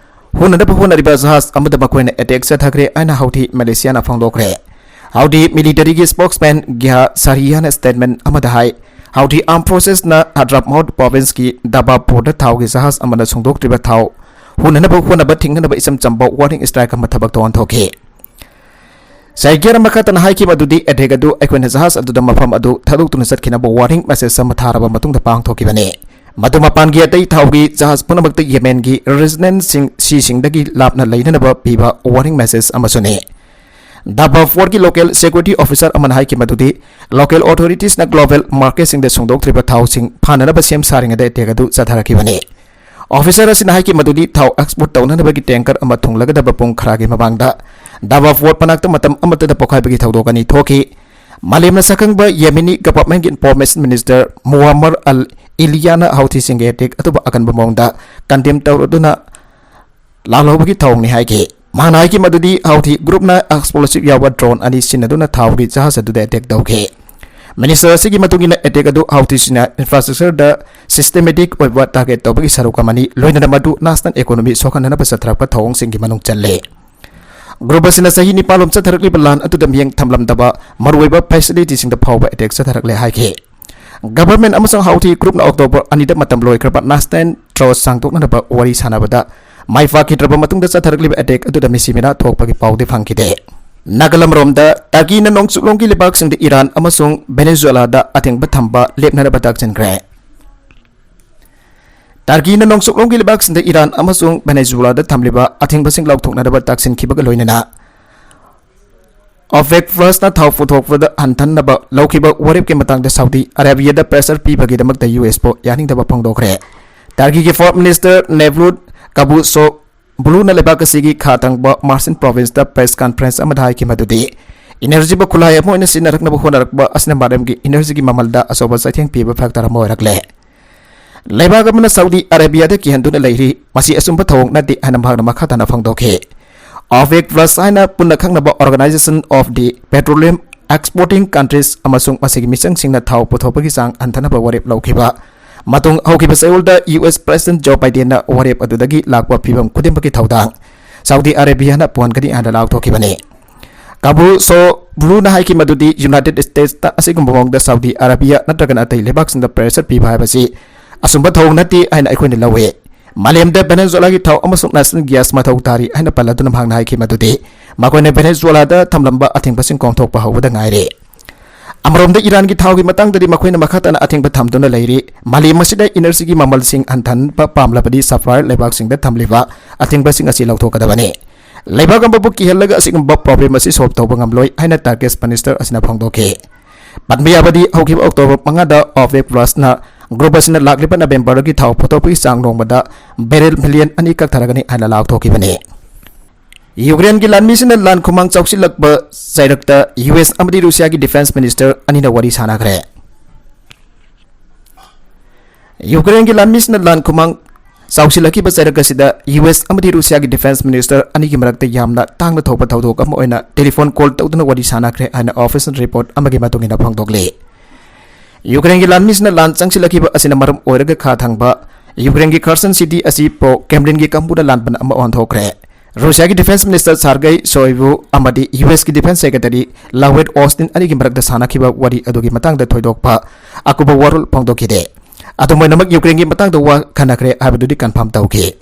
ꯍꯨꯟꯅꯅꯕ ꯍꯣꯠꯅꯔꯤꯕ ꯖꯍꯥꯖ ꯑꯃꯗ ꯃꯈꯣꯏꯅ attack ꯆꯠꯊꯈ꯭ꯔꯦ ꯍꯥꯏꯅ Houthi militiaꯅ ꯐꯣꯡꯗꯣꯛꯈ꯭ꯔꯦ꯫ Houthi militaryꯒꯤ spokesman Gea Sarhiaꯅ statement ꯑꯃꯗ ꯍꯥꯏ, Houthi armed forcesꯅ Hadramaut provinceꯀꯤ Daba portꯇ ꯊꯥꯎꯒꯤ ꯖꯍꯥꯖ ꯑꯃꯅ ꯁꯨꯡꯗꯣꯛꯇ꯭ꯔꯤꯕ ꯊꯥꯎ ꯍꯨꯟꯅꯅꯕ ꯍꯣꯠꯅꯕ ꯊꯤꯡꯅꯅꯕ ꯏꯆꯝ ꯆꯝꯕ warning strike ꯑꯃ ꯊꯕꯛ ꯊꯧꯍꯟ ꯊꯣꯛꯈꯤ꯫ ꯁꯥꯏꯒꯤꯌꯔ ꯑꯃꯈꯛꯇꯅ ꯍꯥꯏꯈꯤꯕ ꯑꯗꯨꯗꯤ, ꯑꯦꯇꯦꯛ ꯑꯗꯨ ꯑꯩꯈꯣꯏꯅ ꯖꯍꯥꯖ ꯑꯗꯨꯗ ꯃꯐꯝ ꯑꯗꯨ ꯊꯥꯗꯣꯛꯇꯨꯅ ꯆꯠꯈꯤꯅꯕ warning message ꯑꯃ ꯊꯥꯔꯕ ꯃꯇꯨꯡꯗ ꯄꯥꯡꯊꯣꯛꯈꯤꯕꯅꯤ꯫ ꯃꯗꯨ ꯃꯄꯥꯟꯒꯤ ꯑꯇꯩ ꯊꯥꯎꯒꯤ ꯖꯍꯥꯖ ꯄꯨꯝꯅꯃꯛꯇ ꯌꯦꯃꯦꯟꯒꯤ region ꯁꯤꯡ ꯁꯤꯁꯤꯡꯗꯒꯤ ꯂꯥꯞꯅ ꯂꯩꯅꯅꯕ ꯄꯤꯕ warning message ꯑꯃꯁꯨꯅꯤ꯫ The Buff World ꯀꯤ local security officer ꯑꯃꯅ ꯍꯥꯏꯈꯤ ꯃꯗꯨꯗꯤ, local authorities ꯅ global market ꯁꯤꯡꯗ ꯁꯨꯡꯗꯣꯛꯇ꯭ꯔꯤꯕ ꯊꯥꯎꯁꯤꯡ ꯐꯥꯅꯅꯕ ꯁꯦꯝ ꯁꯥꯔꯤꯉꯩꯗ ꯑꯦꯇꯦꯛ ꯑꯗꯨ ꯆꯠꯊꯔꯛꯈꯤꯕꯅꯤ꯫ Officer ꯑꯁꯤꯅ ꯍꯥꯏꯈꯤ ꯃꯗꯨꯗꯤ, ꯊꯥꯎ export ꯇꯧꯅꯅꯕꯒꯤ tanker ꯑꯃ ꯊꯨꯡꯂꯒꯗꯕ ꯄꯨꯡ ꯈꯔꯒꯤ ꯃꯃꯥꯡꯗ The Buff World ꯃꯅꯥꯛꯇ ꯃꯇꯝ ꯑꯃꯠꯇꯗ ꯄꯣꯈꯥꯏꯕꯒꯤ ꯊꯧꯗꯣꯛ ꯑꯅꯤ ꯊꯣꯛꯈꯤ꯫ ꯃꯥꯂꯦꯝꯅ ꯁꯛꯈꯪꯕ Yemeni government ꯀꯤ information minister Muammar al Ilyana ꯍꯥꯎꯊꯤꯁꯤꯡꯒꯤ ꯑꯦꯇꯦꯛ ꯑꯗꯨꯕꯨ ꯑꯀꯟꯕ ꯃꯑꯣꯡꯗ condemn ꯇꯧꯔꯗꯨꯅ ꯂꯥꯜꯍꯧꯕꯒꯤ ꯊꯧꯑꯣꯡꯅꯤ ꯍꯥꯏꯈꯤ꯫ ꯃꯍꯥꯛꯅ ꯍꯥꯏꯈꯤ ꯃꯗꯨꯗꯤ, ꯍꯥꯎꯊꯤ group ꯅ explosive ꯌꯥꯎꯕ drone ꯑꯅꯤ ꯁꯤꯖꯤꯟꯅꯗꯨꯅ ꯊꯥꯎꯒꯤ ꯖꯍꯥꯖ ꯑꯗꯨꯗ ꯑꯦꯇꯦꯛ ꯇꯧꯈꯤ꯫ Minister ꯑꯁꯤꯒꯤ ꯃꯇꯨꯡ ꯏꯟꯅ, ꯑꯦꯇꯦꯛ ꯑꯗꯨ ꯍꯥꯎꯊꯤꯁꯤꯡꯅ infrastructure ꯗ systematic ꯑꯣꯏꯕ target ꯇꯧꯕꯒꯤ ꯁꯔꯨꯛ ꯑꯃꯅꯤ, ꯂꯣꯏꯅꯅ ꯃꯗꯨ national economy ꯁꯣꯛꯍꯟꯅꯅꯕ ꯆꯠꯊꯔꯛꯄ ꯊꯧꯑꯣꯡꯁꯤꯡꯒꯤ ꯃꯅꯨꯡ ꯆꯜꯂꯤ꯫ Group ꯑꯁꯤꯅ ꯆꯍꯤ ꯅꯤꯄꯥꯟ ꯂꯣꯝ ꯆꯠꯊꯔꯛꯂꯤꯕ ꯂꯥꯟ ꯑꯗꯨꯗ ꯃꯤꯠꯌꯦꯡ ꯊꯝꯂꯝꯗꯕ ꯃꯔꯨꯑꯣꯏꯕ facility ꯁꯤꯡꯗ ꯐꯥꯎꯕ ꯑꯦꯇꯦꯛ ꯆꯠꯊꯔꯛꯂꯦ ꯍꯥꯏꯈꯤ꯫ Government ꯑꯃꯁꯨꯡ ꯍꯥꯎꯊꯤ group ꯅ October ꯑꯅꯤꯗ ꯃꯇꯝ ꯂꯣꯏꯈ꯭ꯔꯕ national truce ꯁꯥꯡꯗꯣꯛꯅꯅꯕ ꯋꯥꯔꯤ ꯁꯥꯟꯅꯕꯗ ꯃꯥꯏ ꯄꯥꯛꯈꯤꯗ꯭ꯔꯕ ꯃꯇꯨꯡꯗ ꯆꯠꯊꯔꯛꯂꯤꯕ ꯑꯦꯇꯦꯛ ꯑꯗꯨꯗ ꯃꯤꯁꯤ ꯃꯤꯅꯥ ꯊꯣꯛꯄꯒꯤ ꯄꯥꯎꯗꯤ ꯐꯪꯈꯤꯗꯦ꯫ ꯅꯥꯒꯥꯂꯝꯔꯣꯝꯗ, ꯇꯔꯀꯤꯅ ꯅꯣꯡꯆꯨꯞꯂꯣꯝꯒꯤ ꯂꯩꯕꯥꯛꯁꯤꯡꯗ ꯏꯔꯥꯟ ꯑꯃꯁꯨꯡ ꯚꯦꯅꯦꯖꯨꯋꯦꯂꯥꯗ ꯑꯊꯤꯡꯕ ꯊꯝꯕ ꯂꯦꯞꯅꯅꯕ ꯇꯛꯁꯤꯟꯈ꯭ꯔꯦ꯫ ꯇꯔꯀꯤꯅ ꯅꯣꯡꯆꯨꯞꯂꯣꯝꯒꯤ ꯂꯩꯕꯥꯛꯁꯤꯡꯗ ꯏꯔꯥꯟ ꯑꯃꯁꯨꯡ ꯚꯦꯅꯦꯖꯨꯋꯦꯂꯥꯗ ꯊꯝꯂꯤꯕ ꯑꯊꯤꯡꯕꯁꯤꯡ ꯂꯧꯊꯣꯛꯅꯅꯕ ꯇꯛꯁꯤꯟꯈꯤꯕꯒ ꯂꯣꯏꯅꯅ, OPEC Plus ꯅ ꯊꯥꯎ ꯄꯨꯊꯣꯛꯄꯗ ꯍꯟꯊꯅꯕ ꯂꯧꯈꯤꯕ ꯋꯥꯔꯦꯞꯀꯤ ꯃꯇꯥꯡꯗ ꯁꯥꯎꯗꯤ ꯑꯔꯥꯕꯤꯌꯥꯗ pressure ꯄꯤꯕꯒꯤꯗꯃꯛꯇ ꯌꯨ ꯑꯦꯁ ꯄꯨ ꯌꯥꯅꯤꯡꯗꯕ ꯐꯣꯡꯗꯣꯛꯈ꯭ꯔꯦ꯫ ꯇꯔꯀꯤꯒꯤ Foreign Minister Mevlut Cavusogluꯅ ꯂꯩꯕꯥꯛ ꯑꯁꯤꯒꯤ ꯈꯥ ꯊꯪꯕ Mersin Province ꯇ press conference ꯑꯃꯗ ꯍꯥꯏꯈꯤ ꯃꯗꯨꯗꯤ, energy ꯕꯨ ꯈꯨꯠꯂꯥꯏ ꯑꯃ ꯑꯣꯏꯅ ꯁꯤꯖꯤꯟꯅꯔꯛꯅꯕ ꯍꯣꯠꯅꯔꯛꯄ ꯑꯁꯤꯅ ꯃꯥꯂꯦꯝꯒꯤ energy ꯒꯤ ꯃꯃꯜꯗ ꯑꯆꯧꯕ ꯆꯩꯊꯦꯡ ꯄꯤꯕ factor ꯑꯃ ꯑꯣꯏꯔꯛꯂꯦ꯫ ꯂꯩꯕꯥꯛ ꯑꯃꯅ ꯁꯥꯎꯗꯤ ꯑꯔꯥꯕꯤꯌꯥꯗ ꯀꯤꯍꯟꯗꯨꯅ ꯂꯩꯔꯤ꯫ ꯃꯁꯤ ꯑꯆꯨꯝꯕ ꯊꯧꯑꯣꯡ ꯅꯠꯇꯦ ꯍꯥꯏꯅ ꯃꯍꯥꯛꯅ ꯃꯈꯥ ꯇꯥꯅ ꯐꯣꯡꯗꯣꯛꯈꯤ꯫ OPEC Plus ꯍꯥꯏꯅ ꯄꯨꯟꯅ ꯈꯪꯅꯕ Organization of the Petroleum Exporting Countries ꯑꯃꯁꯨꯡ ꯃꯁꯤꯒꯤ ꯃꯤꯆꯪꯁꯤꯡꯅ ꯊꯥꯎ ꯄꯨꯊꯣꯛꯄꯒꯤ ꯆꯥꯡ ꯍꯟꯊꯅꯕ ꯋꯥꯔꯦꯞ ꯂꯧꯈꯤꯕ ꯃꯇꯨꯡ ꯍꯧꯈꯤꯕ ꯆꯌꯣꯜꯗ U S President Joe Biden ꯅ ꯋꯥꯔꯦꯞ ꯑꯗꯨꯗꯒꯤ ꯂꯥꯛꯄ ꯐꯤꯚꯝ ꯈꯨꯗꯤꯡꯃꯛꯀꯤ ꯊꯧꯗꯥꯡ ꯁꯥꯎꯗꯤ ꯑꯔꯥꯕꯤꯌꯥꯅ ꯄꯨꯍꯟꯒꯅꯤ ꯍꯥꯏꯅ ꯂꯥꯎꯊꯣꯛꯈꯤꯕꯅꯤ꯫ Cavusogluꯅ ꯍꯥꯏꯈꯤ ꯃꯗꯨꯗꯤ United States ꯇ ꯑꯁꯤꯒꯨꯝꯕ ꯃꯑꯣꯡꯗ ꯁꯥꯎꯗꯤ ꯑꯔꯥꯕꯤꯌꯥ ꯅꯠꯇ꯭ꯔꯒꯅ ꯑꯇꯩ ꯂꯩꯕꯥꯛꯁꯤꯡꯗ pressure ꯄꯤꯕ ꯍꯥꯏꯕꯁꯤ ꯑꯆꯨꯝꯕ ꯊꯧꯑꯣꯡ ꯅꯠꯇꯦ ꯍꯥꯏꯅ ꯑꯩꯈꯣꯏꯅ ꯂꯧꯏ꯫ ꯃꯥꯂꯦꯝꯗ ꯚꯦꯅꯦꯖꯨꯋꯦꯂꯥꯒꯤ ꯊꯥꯎ ꯑꯃꯁꯨꯡ natural gas ꯃꯊꯧ ꯇꯥꯔꯤ ꯍꯥꯏꯅ ꯄꯜꯂꯗꯨꯅ ꯃꯍꯥꯛꯅ ꯍꯥꯏꯈꯤ ꯃꯗꯨꯗꯤ ꯃꯈꯣꯏꯅ ꯚꯦꯅꯦꯖꯨꯋꯦꯂꯥꯗ ꯊꯝꯂꯝꯕ ꯑꯊꯤꯡꯕꯁꯤꯡ ꯀꯣꯝꯊꯣꯛꯄ ꯍꯧꯕꯗ ꯉꯥꯏꯔꯤ꯫ ꯑꯃꯔꯣꯝꯗ ꯏꯔꯥꯟꯒꯤ ꯊꯥꯎꯒꯤ ꯃꯇꯥꯡꯗꯗꯤ ꯃꯈꯣꯏꯅ ꯃꯈꯥ ꯇꯥꯅ ꯑꯊꯤꯡꯕ ꯊꯝꯗꯨꯅ ꯂꯩꯔꯤ꯫ ꯃꯥꯂꯦꯝ ꯑꯁꯤꯗ energyꯒꯤ ꯃꯃꯜꯁꯤꯡ ꯍꯟꯊꯍꯟꯕ ꯄꯥꯝꯂꯕꯗꯤ supplier ꯂꯩꯕꯥꯛꯁꯤꯡꯗ ꯊꯝꯂꯤꯕ ꯑꯊꯤꯡꯕꯁꯤꯡ ꯑꯁꯤ ꯂꯧꯊꯣꯛꯀꯗꯕꯅꯤ꯫ ꯂꯩꯕꯥꯛ ꯑꯃꯕꯨ ꯀꯤꯍꯜꯂꯒ ꯑꯁꯤꯒꯨꯝꯕ problem ꯑꯁꯤ solve ꯇꯧꯕ ꯉꯝꯂꯣꯏ ꯍꯥꯏꯅ Turkish minister ꯑꯁꯤꯅ ꯐꯣꯡꯗꯣꯛꯈꯤ꯫ ꯄꯟꯕ ꯌꯥꯕꯗꯤ ꯍꯧꯈꯤꯕ October ꯃꯉꯥꯗ OPEC Plusꯅ group ꯑꯁꯤꯅ ꯂꯥꯛꯂꯤꯕ Novemberꯒꯤ ꯊꯥꯎ ꯄꯨꯊꯣꯛꯄꯒꯤ ꯆꯥꯡ ꯅꯣꯡꯃꯗ barrel million ꯑꯅꯤ ꯀꯛꯊꯔꯒꯅꯤ ꯍꯥꯏꯅ ꯂꯥꯎꯊꯣꯛꯈꯤꯕꯅꯤ꯫ ꯌꯨꯀ꯭ꯔꯦꯟꯒꯤ ꯂꯥꯟꯃꯤꯁꯤꯡꯅ ꯂꯥꯟ ꯈꯨꯃꯥꯡ ꯆꯥꯎꯁꯤꯜꯂꯛꯄ ꯆꯩꯔꯛꯇ US ꯑꯃꯗꯤ ꯔꯨꯁꯤꯌꯥꯒꯤ defence minister ꯑꯅꯤꯅ ꯋꯥꯔꯤ ꯁꯥꯟꯅꯈ꯭ꯔꯦ꯫ ꯌꯨꯀ꯭ꯔꯦꯟꯒꯤ ꯂꯥꯟꯃꯤꯁꯤꯡꯅ ꯂꯥꯟ ꯈꯨꯃꯥꯡ ꯆꯥꯎꯁꯤꯜꯂꯛꯈꯤꯕ ꯆꯩꯔꯛ ꯑꯁꯤꯗ US ꯑꯃꯗꯤ ꯔꯨꯁꯤꯌꯥꯒꯤ defence minister ꯑꯅꯤꯒꯤ ꯃꯔꯛꯇ ꯌꯥꯝꯅ ꯇꯥꯡꯅ ꯊꯣꯛꯄ ꯊꯧꯗꯣꯛ ꯑꯃ ꯑꯣꯏꯅ telephone call ꯇꯧꯗꯨꯅ ꯋꯥꯔꯤ ꯁꯥꯟꯅꯈ꯭ꯔꯦ ꯍꯥꯏꯅ official report ꯑꯃꯒꯤ ꯃꯇꯨꯡ ꯏꯟꯅ ꯐꯣꯡꯗꯣꯛꯂꯤ꯫ ꯌꯨꯀ꯭ꯔꯦꯟꯒꯤ ꯂꯥꯟꯃꯤꯁꯤꯡꯅ ꯂꯥꯟ ꯆꯪꯁꯤꯜꯂꯛꯈꯤꯕ ꯑꯁꯤꯅ ꯃꯔꯝ ꯑꯣꯏꯔꯒ ꯈꯥ ꯊꯪꯕ ꯌꯨꯀ꯭ꯔꯦꯟꯒꯤ Kherson city ꯑꯁꯤ pro Kremlinꯒꯤ ꯀꯥꯡꯕꯨꯅ ꯂꯥꯟꯕꯟ ꯑꯃ ꯑꯣꯟꯊꯣꯛꯈ꯭ꯔꯦ꯫ ꯔꯨꯁꯤꯌꯥꯒꯤ defence minister Sergei Shoigu ꯑꯃꯗꯤ USꯀꯤ defence secretary Lloyd Austin ꯑꯅꯤꯒꯤ ꯃꯔꯛꯇ ꯁꯥꯟꯅꯈꯤꯕ ꯋꯥꯔꯤ ꯑꯗꯨꯒꯤ ꯃꯇꯥꯡꯗ ꯊꯣꯏꯗꯣꯛꯄ ꯑꯀꯨꯞꯄ ꯋꯥꯔꯣꯜ ꯐꯣꯡꯗꯣꯛꯈꯤꯗꯦ꯫ ꯑꯗꯨꯝ ꯑꯣꯏꯅꯃꯛ ꯌꯨꯀ꯭ꯔꯦꯟꯒꯤ ꯃꯇꯥꯡꯗ ꯋꯥ ꯈꯟꯅꯈ꯭ꯔꯦ ꯍꯥꯏꯕꯗꯨꯗꯤ confirm ꯇꯧꯈꯤ꯫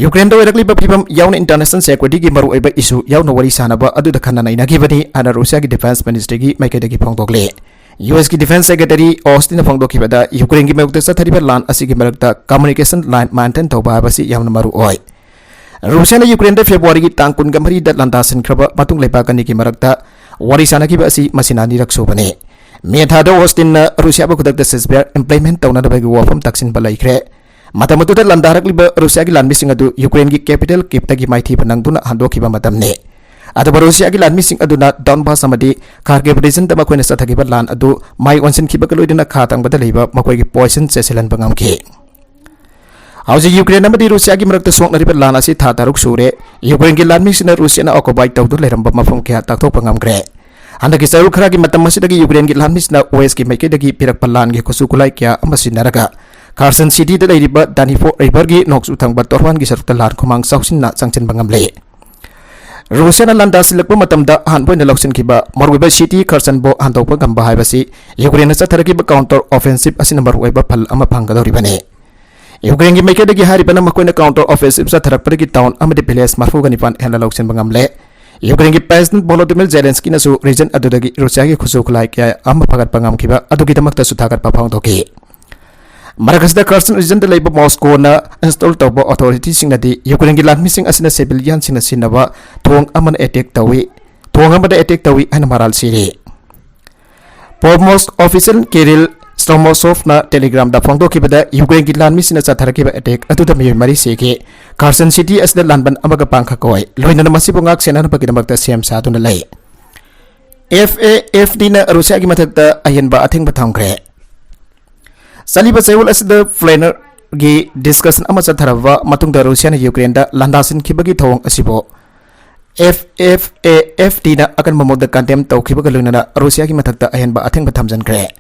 ꯌꯨꯀ꯭ꯔꯦꯟꯗ ꯑꯣꯏꯔꯛꯂꯤꯕ ꯐꯤꯕꯝ ꯌꯥꯎꯅ international securityꯒꯤ ꯃꯔꯨꯑꯣꯏꯕ issue ꯌꯥꯎꯅ ꯋꯥꯔꯤ ꯁꯥꯅꯕ ꯑꯗꯨꯗ ꯈꯟꯅ ꯅꯩꯅꯈꯤꯕꯅꯤ ꯍꯥꯏꯅ ꯔꯨꯁꯤꯌꯥꯒꯤ defence ministryꯒꯤ ꯃꯥꯏꯀꯩꯗꯒꯤ ꯐꯣꯡꯗꯣꯛꯂꯤ꯫ USꯀꯤ defence secretary Austinꯅ ꯐꯣꯡꯗꯣꯛꯈꯤꯕꯗ ꯌꯨꯀ꯭ꯔꯦꯟꯒꯤ ꯃꯥꯌꯣꯛꯇ ꯆꯠꯊꯔꯤꯕ ꯂꯥꯟ ꯑꯁꯤꯒꯤ ꯃꯔꯛꯇ communication line maintain ꯇꯧꯕ ꯍꯥꯏꯕꯁꯤ ꯌꯥꯝꯅ ꯃꯔꯨ ꯑꯣꯏ꯫ ꯔꯨꯁꯤꯌꯥꯅ ꯌꯨꯀ꯭ꯔꯦꯟꯗ ꯐꯦꯕ꯭ꯔꯨꯋꯥꯔꯤꯒꯤ ꯇꯥꯡ ꯀꯨꯟꯒ ꯃꯔꯤꯗ ꯂꯥꯟꯗꯥꯁꯤꯟꯈ꯭ꯔꯕ ꯃꯇꯨꯡ ꯂꯩꯕꯥꯛ ꯑꯅꯤꯒꯤ ꯃꯔꯛꯇ ꯋꯥꯔꯤ ꯁꯥꯅꯈꯤꯕ ꯑꯁꯤ ꯃꯁꯤꯅ ꯑꯅꯤꯔꯛ ꯁꯨꯕꯅꯤ꯫ ꯃꯦ ꯊꯥꯗ Austinꯅ ꯔꯨꯁꯤꯌꯥꯕꯨ ꯈꯨꯗꯛꯇ ceasefire implement ꯇꯧꯅꯅꯕꯒꯤ ꯋꯥꯐꯝ ꯇꯥꯛꯁꯤꯟꯕ ꯂꯩꯈ꯭ꯔꯦ꯫ ꯃꯇꯝ ꯑꯗꯨꯗ ꯂꯥꯟꯗꯥꯔꯛꯂꯤꯕ ꯔꯨꯁꯤꯌꯥꯒꯤ ꯂꯥꯟꯃꯤꯁꯤꯡ ꯑꯗꯨ ꯌꯨꯀ꯭ꯔꯦꯟꯒꯤ capital Kyivꯇꯒꯤ ꯃꯥꯏꯊꯤꯕ ꯅꯪꯗꯨꯅ ꯍꯟꯗꯣꯛꯈꯤꯕ ꯃꯇꯝꯅꯤ꯫ ꯑꯗꯨꯕꯨ ꯔꯨꯁꯤꯌꯥꯒꯤ ꯂꯥꯟꯃꯤꯁꯤꯡ ꯑꯗꯨꯅ Donbas ꯑꯃꯗꯤ Kharkiv regionꯗ ꯃꯈꯣꯏꯅ ꯆꯠꯊꯈꯤꯕ ꯂꯥꯟ ꯑꯗꯨ ꯃꯥꯏ ꯑꯣꯟꯁꯤꯟꯈꯤꯕꯒ ꯂꯣꯏꯅꯅ ꯈꯥ ꯊꯪꯕꯗ ꯂꯩꯕ ꯃꯈꯣꯏꯒꯤ position ꯆꯦꯠꯁꯤꯜꯍꯟꯕ ꯉꯝꯈꯤ꯫ ꯍꯧꯖꯤꯛ ꯌꯨꯀ꯭ꯔꯦꯟ ꯑꯃꯗꯤ ꯔꯨꯁꯤꯌꯥꯒꯤ ꯃꯔꯛꯇ ꯁꯣꯛꯅꯔꯤꯕ ꯂꯥꯟ ꯑꯁꯤ ꯊꯥ ꯇꯔꯨꯛ ꯁꯨꯔꯦ꯫ ꯌꯨꯀ꯭ꯔꯦꯟꯒꯤ ꯂꯥꯟꯃꯤꯁꯤꯡꯅ ꯔꯨꯁꯤꯌꯥꯅ occupy ꯇꯧꯗꯨꯅ ꯂꯩꯔꯝꯕ ꯃꯐꯝ ꯀꯌꯥ ꯇꯥꯛꯊꯣꯛꯄ ꯉꯝꯈ꯭ꯔꯦ꯫ ꯍꯟꯗꯛꯀꯤ ꯆꯌꯣꯜ ꯈꯔꯒꯤ ꯃꯇꯝ ꯑꯁꯤꯗꯒꯤ ꯌꯨꯀ꯭ꯔꯦꯟꯒꯤ ꯂꯥꯟꯃꯤꯁꯤꯡꯅ Westꯀꯤ ꯃꯥꯏꯀꯩꯗꯒꯤ ꯄꯤꯔꯛꯄ ꯂꯥꯟꯒꯤ ꯈꯨꯠꯁꯨ ꯈꯨꯠꯂꯥꯏ ꯀꯌꯥ ꯑꯃ ꯁꯤꯖꯤꯟꯅꯔꯒ Kherson cityꯗ ꯂꯩꯔꯤꯕ Dnipro riverꯒꯤ ꯅꯣꯡꯆꯨꯞ ꯊꯪꯕ ꯇꯣꯔꯕꯥꯟꯒꯤ ꯁꯔꯨꯛꯇ ꯂꯥꯟ ꯈꯨꯃꯥꯡ ꯆꯥꯎꯁꯤꯟꯅ ꯆꯪꯁꯤꯟꯕ ꯉꯝꯂꯦ꯫ ꯔꯨꯁꯤꯌꯥꯅ ꯂꯥꯟꯗꯥꯁꯤꯜꯂꯛꯄ ꯃꯇꯝꯗ ꯑꯍꯥꯟꯕ ꯑꯣꯏꯅ ꯂꯧꯁꯤꯟꯈꯤꯕ ꯃꯔꯨꯑꯣꯏꯕ city Khersonꯕꯨ ꯍꯟꯗꯣꯛꯄ ꯉꯝꯕ ꯍꯥꯏꯕꯁꯤ ꯌꯨꯀ꯭ꯔꯦꯟꯅ ꯆꯠꯊꯔꯛꯈꯤꯕ counter offensive ꯑꯁꯤꯅ ꯃꯔꯨꯑꯣꯏꯕ ꯐꯜ ꯑꯃ ꯐꯪꯒꯗꯧꯔꯤꯕꯅꯤ꯫ ꯌꯨꯀ꯭ꯔꯦꯟꯒꯤ ꯃꯥꯏꯀꯩꯗꯒꯤ ꯍꯥꯏꯔꯤꯕꯅ ꯃꯈꯣꯏꯅ counter offensive ꯆꯠꯊꯔꯛꯄꯗꯒꯤ town ꯑꯃꯗꯤ village ꯃꯔꯤꯐꯨꯒ ꯅꯤꯄꯥꯟ ꯍꯦꯟꯅ ꯂꯧꯁꯤꯟꯕ ꯉꯝꯂꯦ꯫ ꯌꯨꯀ꯭ꯔꯦꯟꯒꯤ President Volodymyr Zelenskyꯅꯁꯨ region ꯑꯗꯨꯗꯒꯤ ꯔꯨꯁꯤꯌꯥꯒꯤ ꯈꯨꯠꯁꯨ ꯈꯨꯠꯂꯥꯏ ꯀꯌꯥ ꯑꯃ ꯐꯒꯠꯄ ꯉꯝꯈꯤꯕ ꯑꯗꯨꯒꯤꯗꯃꯛꯇꯁꯨ ꯊꯥꯒꯠꯄ ꯐꯣꯡꯗꯣꯛꯈꯤ꯫ ꯃꯔꯛ ꯑꯁꯤꯗ Kherson regionꯗ ꯂꯩꯕ ꯃꯣꯁꯀꯣꯅ install ꯇꯧꯕ authorityꯁꯤꯡꯅꯗꯤ ꯌꯨꯀ꯭ꯔꯦꯟꯒꯤ ꯂꯥꯟꯃꯤꯁꯤꯡ ꯑꯁꯤꯅ civilianꯁꯤꯡꯅ ꯁꯤꯖꯤꯟꯅꯕ ꯊꯣꯡ ꯑꯃꯅ attack ꯇꯧꯏ, ꯊꯣꯡ ꯑꯃꯗ attack ꯇꯧꯏ ꯍꯥꯏꯅ ꯃꯔꯥꯜ ꯁꯤꯔꯤ꯫ Pop Moscow official Kirill Stromosovꯅ Telegramꯗ ꯐꯣꯡꯗꯣꯛꯈꯤꯕꯗ, ꯌꯨꯀ꯭ꯔꯦꯟꯒꯤ ꯂꯥꯟꯃꯤꯁꯤꯡꯅ ꯆꯠꯊꯔꯛꯈꯤꯕ attack ꯑꯗꯨꯗ ꯃꯤꯑꯣꯏ ꯃꯔꯤ ꯁꯤꯈꯤ꯫ Kherson city ꯑꯁꯤꯗ ꯂꯥꯟꯕꯟ ꯑꯃꯒ ꯄꯥꯡꯈꯛ ꯑꯣꯏ, ꯂꯣꯏꯅꯅ ꯃꯁꯤꯕꯨ ꯉꯥꯛ ꯁꯦꯟꯅꯅꯕꯒꯤꯗꯃꯛꯇ ꯁꯦꯝ ꯁꯥꯗꯨꯅ ꯂꯩ꯫ FAFDꯅ ꯔꯨꯁꯤꯌꯥꯒꯤ ꯃꯊꯛꯇ ꯑꯍꯦꯟꯕ ꯑꯊꯤꯡꯕ ꯊꯝꯈ꯭ꯔꯦ꯫ ꯆꯠꯂꯤꯕ ꯆꯌꯣꯜ ꯑꯁꯤꯗ plenarꯒꯤ discussion ꯑꯃ ꯆꯠꯊꯔꯕ ꯃꯇꯨꯡꯗ ꯔꯨꯁꯤꯌꯥꯅ ꯌꯨꯀ꯭ꯔꯦꯟꯗ ꯂꯥꯟꯗꯥꯁꯤꯟꯈꯤꯕꯒꯤ ꯊꯧꯑꯣꯡ ꯑꯁꯤꯕꯨ FAFDꯅ ꯑꯀꯟꯕ ꯃꯑꯣꯡꯗ condemn ꯇꯧꯈꯤꯕꯒ ꯂꯣꯏꯅꯅ ꯔꯨꯁꯤꯌꯥꯒꯤ ꯃꯊꯛꯇ ꯑꯍꯦꯟꯕ ꯑꯊꯤꯡꯕ ꯊꯝꯖꯤꯟꯈ꯭ꯔꯦ꯫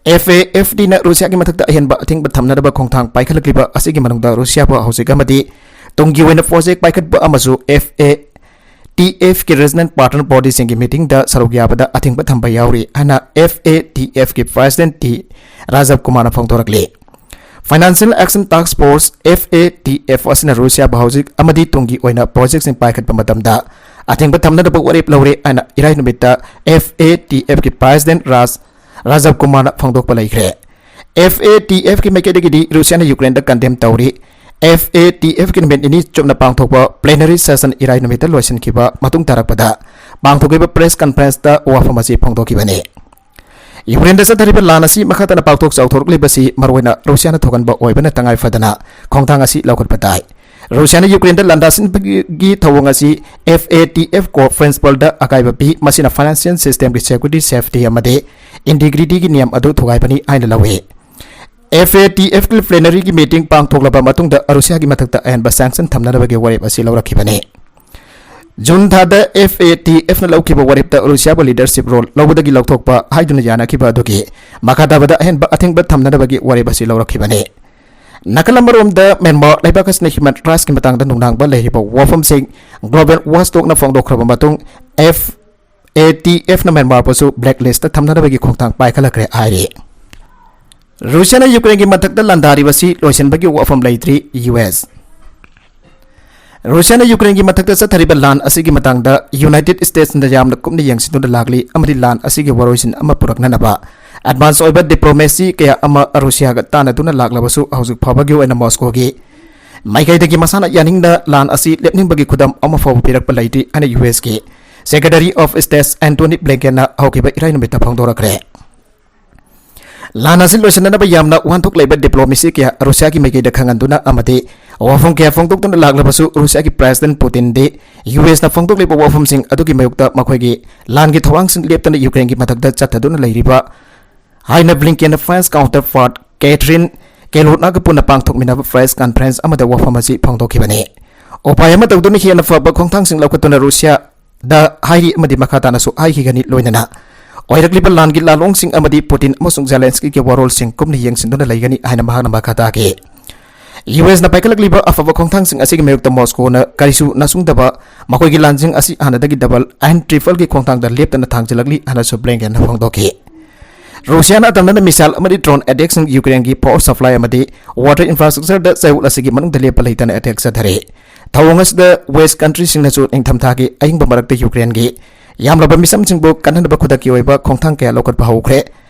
FAFDꯅ ꯔꯨꯁꯤꯌꯥꯒꯤ ꯃꯊꯛꯇ ꯑꯍꯦꯟꯕ ꯑꯊꯤꯡꯕ ꯊꯝꯅꯅꯕ ꯈꯣꯡꯊꯥꯡ ꯄꯥꯏꯈꯠꯂꯛꯂꯤꯕ ꯑꯁꯤꯒꯤ ꯃꯅꯨꯡꯗ ꯔꯨꯁꯤꯌꯥꯕꯨ ꯍꯧꯖꯤꯛ ꯑꯃꯗꯤ ꯇꯨꯡꯒꯤ ꯑꯣꯏꯅ project ꯄꯥꯏꯈꯠꯄ ꯑꯃꯁꯨ FATFꯀꯤ regional partner bodyꯁꯤꯡꯒꯤ meetingꯗ ꯁꯔꯨꯛ ꯌꯥꯕꯗ ꯑꯊꯤꯡꯕ ꯊꯝꯕ ꯌꯥꯎꯔꯤ ꯍꯥꯏꯅ FATFꯀꯤ President ꯇꯤ ꯔꯥꯖꯕ ꯀꯨꯃꯥꯔꯅ ꯐꯣꯡꯗꯣꯔꯛꯂꯤ꯫ Financial Action Task Force, FATF, ꯑꯁꯤꯅ ꯔꯨꯁꯤꯌꯥꯕꯨ ꯍꯧꯖꯤꯛ ꯑꯃꯗꯤ ꯇꯨꯡꯒꯤ ꯑꯣꯏꯅ projectꯁꯤꯡ ꯄꯥꯏꯈꯠꯄ ꯃꯇꯝꯗ ꯑꯊꯤꯡꯕ ꯊꯝꯅꯅꯕ ꯋꯥꯔꯦꯞ ꯂꯧꯔꯦ ꯍꯥꯏꯅ ꯏꯔꯥꯏ ꯅꯨꯃꯤꯠꯇ FATFꯀꯤ President ꯔꯥꯖ ꯔꯥꯖꯕ ꯀꯨꯃꯥꯔꯅ ꯐꯣꯡꯗꯣꯛꯄ ꯂꯩꯈ꯭ꯔꯦ꯫ FATFꯀꯤ ꯃꯥꯏꯀꯩꯗꯒꯤꯗꯤ ꯔꯨꯁꯤꯌꯥꯅ ꯌꯨꯀ꯭ꯔꯦꯟꯗ condemn ꯇꯧꯔꯤ꯫ FATFꯀꯤ ꯅꯨꯃꯤꯠ ꯅꯤꯅꯤ ꯆꯨꯞꯅ ꯄꯥꯡꯊꯣꯛꯄ plenary session ꯏꯔꯥꯏ ꯅꯨꯃꯤꯠꯇ ꯂꯣꯏꯁꯤꯟꯈꯤꯕ ꯃꯇꯨꯡ ꯇꯥꯔꯛꯄꯗ ꯄꯥꯡꯊꯣꯛꯈꯤꯕ press conferenceꯇ ꯋꯥꯐꯝ ꯑꯁꯤ ꯐꯣꯡꯗꯣꯛꯈꯤꯕꯅꯤ꯫ ꯌꯨꯀ꯭ꯔꯦꯟꯗ ꯆꯠꯊꯔꯤꯕ ꯂꯥꯟ ꯑꯁꯤ ꯃꯈꯥ ꯇꯥꯅ ꯄꯥꯛꯊꯣꯛ ꯆꯥꯎꯊꯣꯔꯛꯂꯤꯕꯁꯤ ꯃꯔꯨꯑꯣꯏꯅ ꯔꯨꯁꯤꯌꯥꯅ ꯊꯣꯛꯍꯟꯕ ꯑꯣꯏꯕꯅ ꯇꯉꯥꯏ ꯐꯗꯅ ꯈꯣꯡꯊꯥꯡ ꯑꯁꯤ ꯂꯧꯈꯠꯄ ꯇꯥꯏ꯫ ꯔꯨꯁꯤꯌꯥꯅ ꯌꯨꯀ꯭ꯔꯦꯟꯗ ꯂꯥꯟꯗꯥꯁꯤꯟꯕꯒꯤ ꯊꯧꯑꯣꯡ ꯑꯁꯤ FATF core principleꯗ ꯑꯀꯥꯏꯕ ꯄꯤ, ꯃꯁꯤꯅ financial systemꯒꯤ security, safety ꯑꯃꯗꯤ integrityꯒꯤ ꯅꯤꯌꯝ ꯑꯗꯨ ꯊꯨꯒꯥꯏꯕꯅꯤ ꯍꯥꯏꯅ ꯂꯧꯏ꯫ FATFꯀꯤ plenaryꯒꯤ meeting ꯄꯥꯡꯊꯣꯛꯂꯕ ꯃꯇꯨꯡꯗ ꯔꯨꯁꯤꯌꯥꯒꯤ ꯃꯊꯛꯇ ꯑꯍꯦꯟꯕ sanction ꯊꯝꯅꯅꯕꯒꯤ ꯋꯥꯔꯦꯞ ꯑꯁꯤ ꯂꯧꯔꯛꯈꯤꯕꯅꯤ꯫ ꯖꯨꯟ ꯊꯥꯗ FATFꯅ ꯂꯧꯈꯤꯕ ꯋꯥꯔꯦꯞꯇ ꯔꯨꯁꯤꯌꯥꯕꯨ leadership role ꯂꯧꯕꯗꯒꯤ ꯂꯧꯊꯣꯛꯄ ꯍꯥꯏꯗꯨꯅ ꯌꯥꯅꯈꯤꯕ ꯑꯗꯨꯒꯤ ꯃꯈꯥ ꯇꯥꯕꯗ ꯑꯍꯦꯟꯕ ꯑꯊꯤꯡꯕ ꯊꯝꯅꯅꯕꯒꯤ ꯋꯥꯔꯦꯞ ꯑꯁꯤ ꯂꯧꯔꯛꯈꯤꯕꯅꯤ꯫ ꯅꯥꯀꯜ ꯑꯃꯔꯣꯝꯗ ꯃ꯭ꯌꯥꯟꯃꯥꯔ ꯂꯩꯕꯥꯛ ꯑꯁꯤꯅ human rightsꯀꯤ ꯃꯇꯥꯡꯗ ꯅꯨꯡꯅꯥꯡꯕ ꯂꯩꯔꯤꯕ ꯋꯥꯐꯝꯁꯤꯡ Global Watchdogꯅ ꯐꯣꯡꯗꯣꯛꯈ꯭ꯔꯕ ꯃꯇꯨꯡ, FATFꯅ ꯃ꯭ꯌꯥꯟꯃꯥꯔꯕꯨꯁꯨ blacklistꯇ ꯊꯝꯅꯅꯕꯒꯤ ꯈꯣꯡꯊꯥꯡ ꯄꯥꯏꯈꯠꯂꯛꯈ꯭ꯔꯦ ꯍꯥꯏꯔꯤ꯫ ꯔꯨꯁꯤꯌꯥꯅ ꯌꯨꯀ꯭ꯔꯦꯟꯒꯤ ꯃꯊꯛꯇ ꯂꯥꯟꯗꯥꯔꯤꯕꯁꯤ ꯂꯣꯏꯁꯤꯟꯕꯒꯤ ꯋꯥꯐꯝ ꯂꯩꯇ꯭ꯔꯤ, ꯌꯨ ꯑꯦꯁ꯫ ꯔꯨꯁꯤꯌꯥꯅ ꯌꯨꯀ꯭ꯔꯦꯟꯒꯤ ꯃꯊꯛꯇ ꯆꯠꯊꯔꯤꯕ ꯂꯥꯟ ꯑꯁꯤꯒꯤ ꯃꯇꯥꯡꯗ ꯌꯨꯅꯥꯏꯇꯦꯗ ꯁ꯭ꯇꯦꯠꯁꯅ ꯌꯥꯝꯅ ꯀꯨꯞꯅ ꯌꯦꯡꯁꯤꯟꯗꯨꯅ ꯂꯥꯛꯂꯤ ꯑꯃꯗꯤ ꯂꯥꯟ ꯑꯁꯤꯒꯤ ꯋꯥꯔꯣꯏꯁꯤꯟ ꯑꯃ ꯄꯨꯔꯛꯅꯅꯕ ꯑꯦꯗꯚꯥꯟꯁ ꯑꯣꯏꯕ ꯗꯤꯄ꯭ꯂꯣꯃꯦꯁꯤ ꯀꯌꯥ ꯑꯃ ꯔꯨꯁꯤꯌꯥꯒ ꯇꯥꯟꯅꯗꯨꯅ ꯂꯥꯛꯂꯕꯁꯨ, ꯍꯧꯖꯤꯛ ꯐꯥꯎꯕꯒꯤ ꯑꯣꯏꯅ ꯃꯣꯁꯀꯣꯒꯤ ꯃꯥꯏꯀꯩꯗꯒꯤ ꯃꯁꯥꯅ ꯌꯥꯅꯤꯡꯅ ꯂꯥꯟ ꯑꯁꯤ ꯂꯦꯞꯅꯤꯡꯕꯒꯤ ꯈꯨꯗꯝ ꯑꯃ ꯐꯥꯎꯕ ꯄꯤꯔꯛꯄ ꯂꯩꯇ꯭ꯔꯤ ꯍꯥꯏꯅ ꯌꯨ ꯑꯦꯁꯀꯤ ꯁꯦꯀ꯭ꯔꯦꯇꯔꯤ ꯑꯣꯐ ꯁ꯭ꯇꯦꯠ ꯑꯦꯟꯇꯣꯅꯤ ꯕ꯭ꯂꯤꯡꯀꯦꯟꯅ ꯍꯧꯈꯤꯕ ꯏꯔꯥꯏ ꯅꯨꯃꯤꯠꯇ ꯐꯣꯡꯗꯣꯔꯛꯈ꯭ꯔꯦ꯫ ꯂꯥꯟ ꯑꯁꯤ ꯂꯣꯏꯁꯤꯟꯅꯅꯕ ꯌꯥꯝꯅ ꯋꯥꯍꯟꯊꯣꯛ ꯂꯩꯕ ꯗꯤꯄ꯭ꯂꯣꯃꯦꯁꯤ ꯀꯌꯥ ꯔꯨꯁꯤꯌꯥꯒꯤ ꯃꯥꯏꯀꯩꯗ ꯈꯪꯍꯟꯗꯨꯅ ꯑꯃꯗꯤ ꯋꯥꯐꯝ ꯀꯌꯥ ꯐꯣꯡꯗꯣꯛꯇꯨꯅ ꯂꯥꯛꯂꯕꯁꯨ, ꯔꯨꯁꯤꯌꯥꯒꯤ ꯄ꯭ꯔꯦꯁꯤꯗꯦꯟꯠ ꯄꯨꯇꯤꯟꯗꯤ ꯌꯨ ꯑꯦꯁꯅ ꯐꯣꯡꯗꯣꯛꯂꯤꯕ ꯋꯥꯐꯝꯁꯤꯡ ꯑꯗꯨꯒꯤ ꯃꯥꯌꯣꯛꯇ ꯃꯈꯣꯏꯒꯤ ꯂꯥꯟꯒꯤ ꯊꯧꯔꯥꯡꯁꯤꯡ ꯂꯦꯞꯇꯅ ꯌꯨꯀ꯭ꯔꯦꯟꯒꯤ ꯃꯊꯛꯇ ꯆꯠꯊꯗꯨꯅ ꯂꯩꯔꯤꯕ ꯍꯥꯏꯅ ꯕ꯭ꯂꯤꯡꯀꯦꯟꯅ ꯐ꯭ꯔꯦꯟꯁ ꯀꯥꯎꯟꯇꯔꯄꯥꯔꯠ ꯀꯦꯊꯔꯤꯟ ꯀꯦꯂꯣꯠꯅꯥꯒ ꯄꯨꯟꯅ ꯄꯥꯡꯊꯣꯛꯃꯤꯟꯅꯕ ꯄ꯭ꯔꯦꯁ ꯀꯟꯐꯔꯦꯟꯁ ꯑꯃꯗ ꯋꯥꯐꯝ ꯑꯁꯤ ꯐꯣꯡꯗꯣꯛꯈꯤꯕꯅꯤ꯫ ꯎꯄꯥꯏ ꯑꯃ ꯇꯧꯗꯨꯅ ꯍꯦꯟꯅ ꯐꯕ ꯈꯣꯡꯊꯥꯡꯁꯤꯡ ꯂꯧꯈꯠꯇꯨꯅ ꯔꯨꯁꯤꯌꯥꯗ ꯍꯥꯏꯔꯤ ꯑꯃꯗꯤ ꯃꯈꯥ ꯇꯥꯅꯁꯨ ꯍꯥꯏꯈꯤꯒꯅꯤ, ꯂꯣꯏꯅꯅ ꯑꯣꯏꯔꯛꯂꯤꯕ ꯂꯥꯟꯒꯤ ꯂꯥꯂꯣꯡꯁꯤꯡ ꯑꯃꯗꯤ ꯄꯨꯇꯤꯟ ꯑꯃꯁꯨꯡ ꯖꯦꯂꯦꯟꯁꯀꯤꯒꯤ ꯋꯥꯔꯣꯜꯁꯤꯡ ꯀꯨꯞꯅ ꯌꯦꯡꯁꯤꯟꯗꯨꯅ ꯂꯩꯒꯅꯤ ꯍꯥꯏꯅ ꯃꯍꯥꯛꯅ ꯃꯈꯥ ꯇꯥꯈꯤ꯫ ꯌꯨ ꯑꯦꯁꯅ ꯄꯥꯏꯈꯠꯂꯛꯂꯤꯕ ꯑꯐꯕ ꯈꯣꯡꯊꯥꯡꯁꯤꯡ ꯑꯁꯤꯒꯤ ꯃꯥꯌꯣꯛꯇ ꯃꯣꯁꯀꯣꯅ ꯀꯔꯤꯁꯨ ꯅꯁꯨꯡꯗꯕ ꯃꯈꯣꯏꯒꯤ ꯂꯥꯟꯁꯤꯡ ꯑꯁꯤ ꯍꯥꯟꯅꯗꯒꯤ ꯗꯕꯜ ꯑꯦꯟ ꯇ꯭ꯔꯤꯄꯜꯒꯤ ꯈꯣꯡꯊꯥꯡꯗ ꯂꯦꯞꯇꯅ ꯊꯥꯡꯖꯤꯜꯂꯛꯂꯤ ꯍꯥꯏꯅꯁꯨ ꯕ꯭ꯂꯤꯡꯀꯦꯟꯅ ꯐꯣꯡꯗꯣꯛꯈꯤ꯫ ꯔꯨꯁꯤꯌꯥꯅ ꯑꯇꯝꯅꯅ ꯃꯤꯁꯥꯏꯜ ꯑꯃꯗꯤ ꯗ꯭ꯔꯣꯟ ꯑꯦꯇꯦꯛꯁꯤꯡ ꯌꯨꯀ꯭ꯔꯦꯟꯒꯤ ꯄꯥꯋꯔ ꯁꯄ꯭ꯂꯥꯏ ꯑꯃꯗꯤ ꯋꯥꯇꯔ ꯏꯟꯐ꯭ꯔꯥꯁ꯭ꯇ꯭ꯔꯛꯆꯔꯗ ꯆꯌꯣꯜ ꯑꯁꯤꯒꯤ ꯃꯅꯨꯡꯗ ꯂꯦꯞꯄ ꯂꯩꯇꯅ ꯑꯦꯇꯦꯛ ꯆꯠꯊꯔꯤ꯫ ꯊꯧꯑꯣꯡ ꯑꯁꯤꯗ ꯋꯦꯁ ꯀꯟꯇ꯭ꯔꯤꯁꯤꯡꯅꯁꯨ ꯅꯤꯡꯊꯝꯊꯥꯒꯤ ꯑꯏꯪꯕ ꯃꯔꯛꯇ ꯌꯨꯀ꯭ꯔꯦꯟꯒꯤ ꯌꯥꯝꯂꯕ ꯃꯤꯁꯝꯁꯤꯡꯕꯨ ꯀꯟꯅꯅꯕ ꯈꯨꯗꯛꯀꯤ ꯑꯣꯏꯕ ꯈꯣꯡꯊꯥꯡ ꯀꯌꯥ ꯂꯧꯈꯠꯄ ꯍꯧꯈ꯭ꯔꯦ꯫